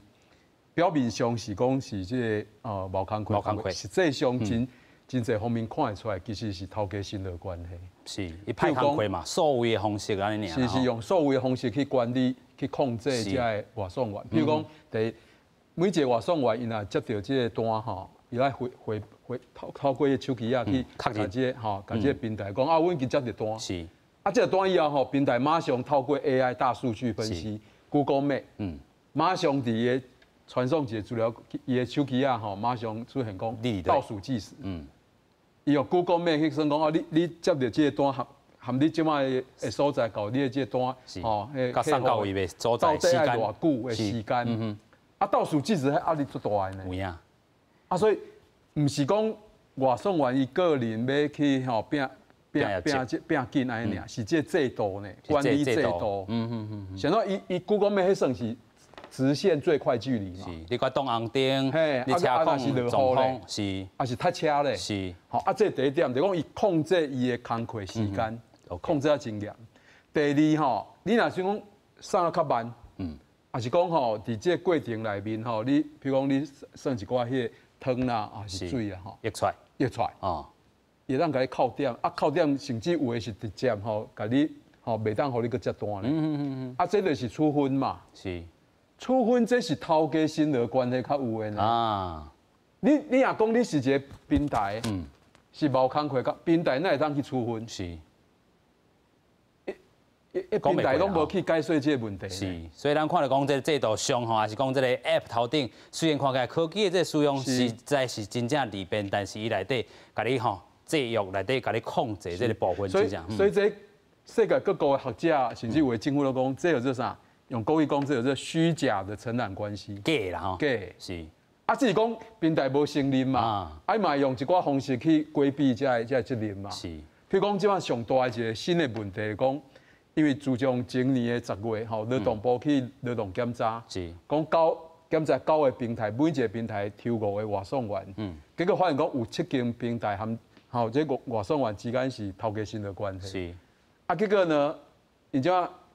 D: 表面上是講是這个無工課，實際上真濟方面看會出來，其實是頭家辛勞關係。
A: 是，伊派工課嘛，數位的方式按呢爾。
D: 是用數位的方式去管理、去控制這个外送員。比如講，第一，每一个外送員，伊若接著這个單吼，伊愛回回回透過手機仔去共這个吼，共這個平台講啊，阮已經接著單。啊，這個單以後吼，平台馬上透過 AI 大數據分析，Google Map，馬上佇伊个傳送一個資料，伊的手機仔吼，馬上出現講倒數計時。伊用 Google Map 去算講啊，你接著這個單含你這擺的所在到你的這個單，吼，
A: 送到位的所在時間，
D: 到底愛偌久的時間？啊，倒數計時彼壓力足大的呢。
A: 有影。
D: 啊，所以毋是講外送員伊個人欲去吼拼。拼緊按呢爾，是這個制度呢，管理制度。像說伊 Google Map 彼算是直線最快距離嘛。
A: 是，你看擋紅燈，你車況狀況是，
D: 啊是塞車咧。
A: 是。
D: 好，啊，這第一點就講伊控制伊的工課時間，控制得真嚴。第二吼，你若是講送得較慢，抑是講吼，佇這個過程內面吼，你比如講你算一寡彼個湯啦，抑是水啦吼，
A: 溢出來，
D: 溢出來。
A: 哦。
D: 會當共你扣點，啊扣點甚至有的是直接吼，共你吼袂當予你閣接單咧。啊，這就是處分嘛。
A: 是。
D: 處分這是頭家薪勞關係較有的呢。
A: 啊。
D: 你若講你是一個平台，是無工課，平台哪會當去處分？
A: 是。
D: 一平台攏無去解說這個問題。
A: 是，所以咱看著講這個制度上吼，還是講這個 App 頭頂，雖然看起來科技的這個使用實在是真正利便，但是伊內底共你吼制約內底共你控制這個部分，
D: 所以所以這世界各國的學者，甚至有的政府攏講，這叫做啥？用國語講，這叫做虛假的承攬關係。
A: 假啦吼。
D: 假。
A: 是。
D: 啊，只是講平台無承認嘛，啊，嘛用一寡方式去規避這個責任嘛。
A: 是。
D: 譬如講，這擺上大的一個新的問題，講。因為自從前年的10月，吼勞動部去勞動檢查，講檢查九個平台，每一個平台抽5個外送員，結果發現講有7間平台和吼這個外送員之間是頭家薪的關係。
A: 是。
D: 啊，結果呢，而且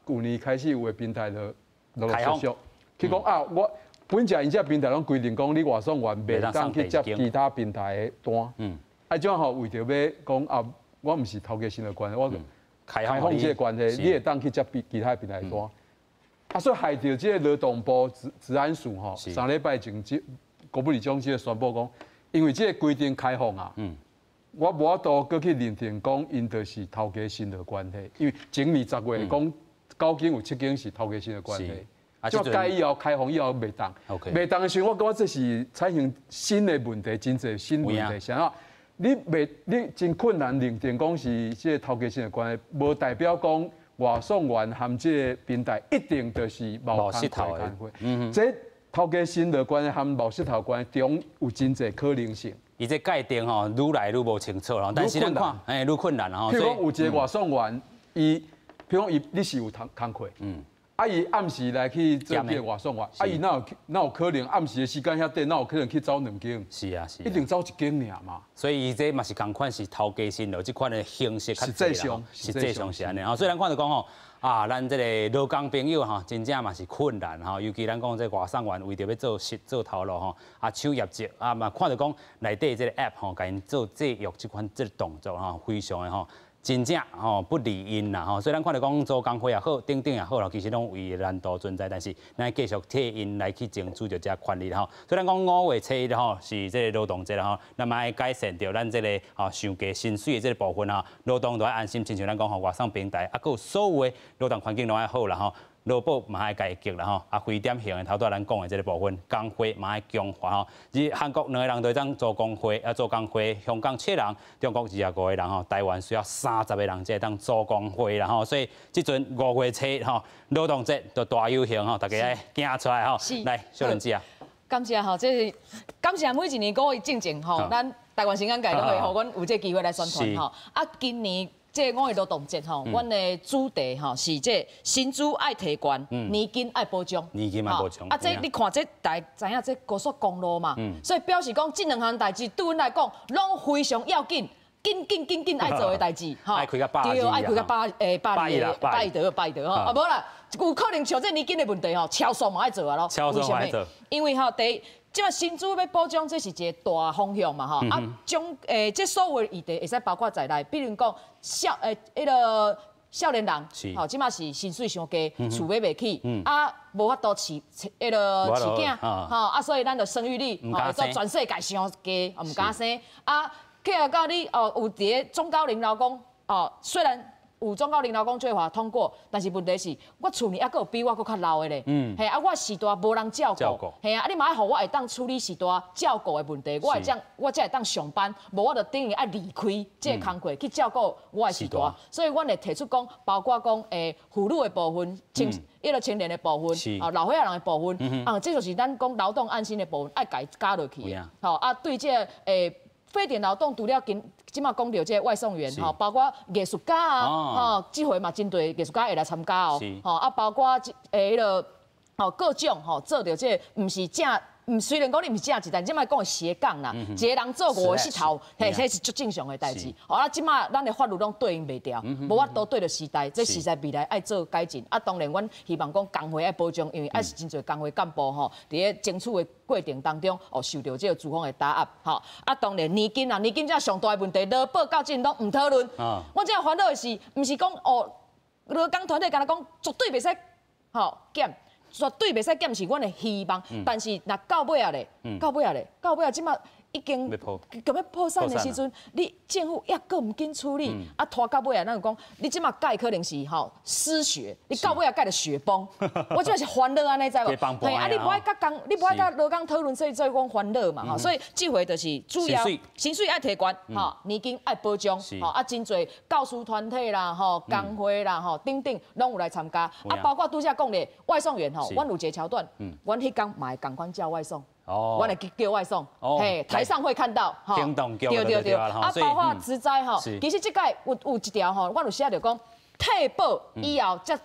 D: 舊年開始有的平台就陸陸續續去講啊，我本來𪜶這平台攏規定講你外送員袂當去接其他平台的單。啊，這吼為著欲講啊，我毋是頭家薪的關係，我。開放這個關係，你會當去接其他平台單。啊，所以害著這個勞動部治安署吼，3禮拜前，這國務長這個宣布講，因為這個規定開放啊，我無法度閣去認定講𪜶就是頭家薪的關係，因為前年10月講9間有7間是頭家薪的關係，就改以後開放以後袂當，袂當的時候，我感覺這是產生新的問題，真濟新問題，啥啊？你袂，你真困難認定講是這個頭家薪的關係，無代表講外送員和這個平台一定就是無工課工課。這頭家薪的關係和無穡頭關係中有真濟可能性。
A: 伊這界定吼，愈來愈無清楚啦。但是咱看，欸，愈困難吼。
D: 譬如講有一個外送員，伊，譬如講伊，你是有工課，啊，伊暗時來去做這個外送員，啊，伊哪有可能暗時的時間遐短，哪有可能去走2間？
A: 是啊，是。
D: 一定走1間爾嘛。
A: 所以伊這嘛是仝款是頭家薪勞這款的形式較濟啦，實際上是按呢。所以咱看著講吼，啊，咱這個勞工朋友吼，真正嘛是困難吼，尤其咱講這外送員為著欲做實做頭路吼，啊，搶業績啊嘛，看著講內底這個 App 吼，共𪜶做制約這款這個動作吼，非常的吼。真正吼不利𪜶啦吼，所以咱看著講做工會也好，等等也好啦，其實攏有伊的難度存在，但是咱繼續替𪜶來去爭取著這權利吼。所以咱講5月初一吼是這個勞動節吼，咱嘛愛改善著咱這個吼傷低薪水的這個部分吼，勞動著愛安心，親像咱講吼外送平台，啊，閣有所有的勞動環境攏愛好啦吼。勞保嘛愛改革啦吼，啊，非典型的頭拄仔咱講的這個部分，工會嘛愛強化吼。而韓國2個人就會當組工會，啊，組工會，香港7人，中國25個人吼，台灣需要30個人才會當組工會啦吼。所以這陣5月初吼，勞動節就大遊行吼，大家愛行出來吼。來，小倫姐啊。
B: 感謝吼，這是感謝每一年五月進前吼，咱台灣新港界攏會予阮有這個機會來宣傳吼。啊，今年。這個5月勞動節吼，阮的主題吼是這薪資愛提懸，年金愛保障。
A: 年金愛保障。
B: 啊，這你看這大家知影這高速公路嘛，所以表示講這兩項代誌對阮來講攏非常要緊，緊緊緊緊愛做的代誌。
A: 愛開到百
B: 對，愛開到百百得百得吼。啊，無啦，有可能像這年金的問題吼，超速嘛愛做啊咯。
A: 超速嘛愛做。
B: 因為吼第一。這擺薪資欲保障，這是一個大方向嘛吼。啊，將這所有的議題會使包括在內，比如講彼个少年人，吼，這擺是薪水傷低，厝買袂起，啊，無法度飼彼个飼囝，吼，啊，所以咱就生育率吼，做全世界傷低，毋敢生。啊，起來到你哦，有佇个中高齡勞工，哦，雖然。有中高齡勞工計劃通過，但是問題是，我厝裡猶閣有比我閣較老的咧。嘿啊，我序大無人照顧。嘿啊，啊你嘛愛予我會當處理序大照顧的問題，我會這樣，我才會當上班，無我就等於愛離開這個工課去照顧我的序大。所以，阮會提出講，包括講婦女的部分，彼个青年的部分，啊老歲仔人的部分，啊，這就是咱講勞動安心的部分，愛共伊加落去的。吼啊，對這個非典勞動除了今這擺講著這個外送員吼，包括藝術家啊，吼，這回嘛針對藝術家會來參加哦，吼啊，包括這彼个吼各種吼做著這個毋是正毋虽然讲你毋是正职，但这摆讲斜杠啦，一个人做五个穡头，嘿，这是足正常的代志。好啊，这摆咱的法律拢对应袂牢，无法度对著时代，这时代未来爱做改进。啊，当然，阮希望讲工会爱保障，因为爱是真济工会干部吼，伫咧争取的过程当中，哦，受著这个资方的打压，吼。啊，当然年金啊，年金这上大的问题，劳保到这拢毋讨论。我这烦恼的是，毋是讲哦，劳工团体敢若讲绝对袂使吼减。绝对袂使减是阮的希望，但是若到尾仔咧，到尾仔咧，到尾仔这马已经欲欲破产的时阵，你政府犹阁毋紧处理，啊拖到尾仔，咱就讲，你这马盖可能是吼失血，你到尾仔盖著雪崩。我这马是烦恼按呢，知无？嘿，啊你无爱佮工，你无爱佮劳工讨论，所以做讲烦恼嘛吼。所以这回就是主要薪水爱提悬，吼，年金爱保障，吼，啊真济教师团体啦，吼，工会啦，吼，等等，拢有来参加。啊，包括拄才讲的外送员吼，阮有一个桥段，阮彼工嘛会仝款叫外送。哦，阮会叫外送，嘿，台上会看到，
A: 哈，对对对，
B: 啊，包括职灾吼，其实这届有一条吼，阮有写著讲，退保以后才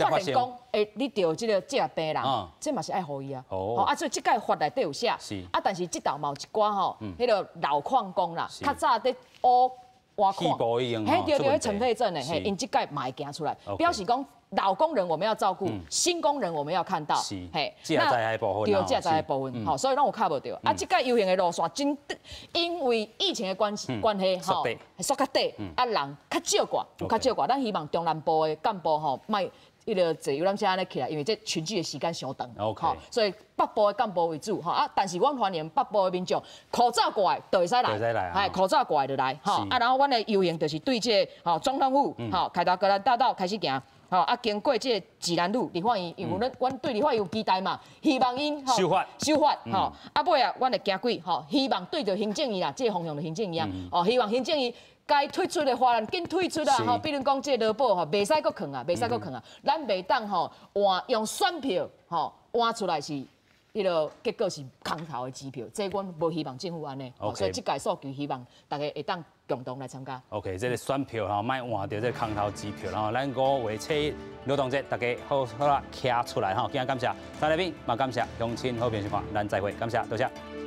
B: 发现讲，欸，你著这个这个病人，这嘛是爱予伊啊，哦，啊，所以这届法内底有写，啊，但是这道嘛有一寡吼，彼个老矿工啦，较早伫挖挖矿，嘿，对对，彼尘肺症的，嘿，𪜶这届嘛会行出来，表示讲。老工人我们要照顾，新工人我们要看到，
A: 嘿，那
B: 对，这在部分，吼，所以拢有敲无著。啊，这届游行的路线真，因为疫情的关系关系，吼，缩较短，啊，人较少寡，有较少寡。咱希望中南部的干部吼，莫彼个坐游览车按呢起来，因为这群聚的时间伤长，吼，所以北部的干部为主，吼啊，但是阮欢迎北部的民众，口罩挂就会使来，嘿，口罩挂就来，吼啊，然后阮的游行就是对这个吼总统府，吼开到高兰大道开始行。吼啊，经过这个济南路立法院，因为阮阮对立法院有期待嘛，希望𪜶
A: 修法
B: 修法吼，啊尾啊，阮会行过吼，希望对著行政院啦，这个方向的行政院啊，哦，希望行政院该退出的法案紧退出啦，吼，比如讲这个劳保吼，袂使阁囥啊，袂使阁囥啊，咱袂当吼换用选票吼换出来是彼个结果是空头的支票，这阮无希望政府按呢，所以这届诉求希望大家会当共同来参加。
A: OK，这个选票吼，莫换著这个空头支票，然后咱五月初一劳动节，大家好好啦徛出来吼，今日感谢三来宾，嘛感谢乡亲好朋友收看，咱再会，感谢，多谢。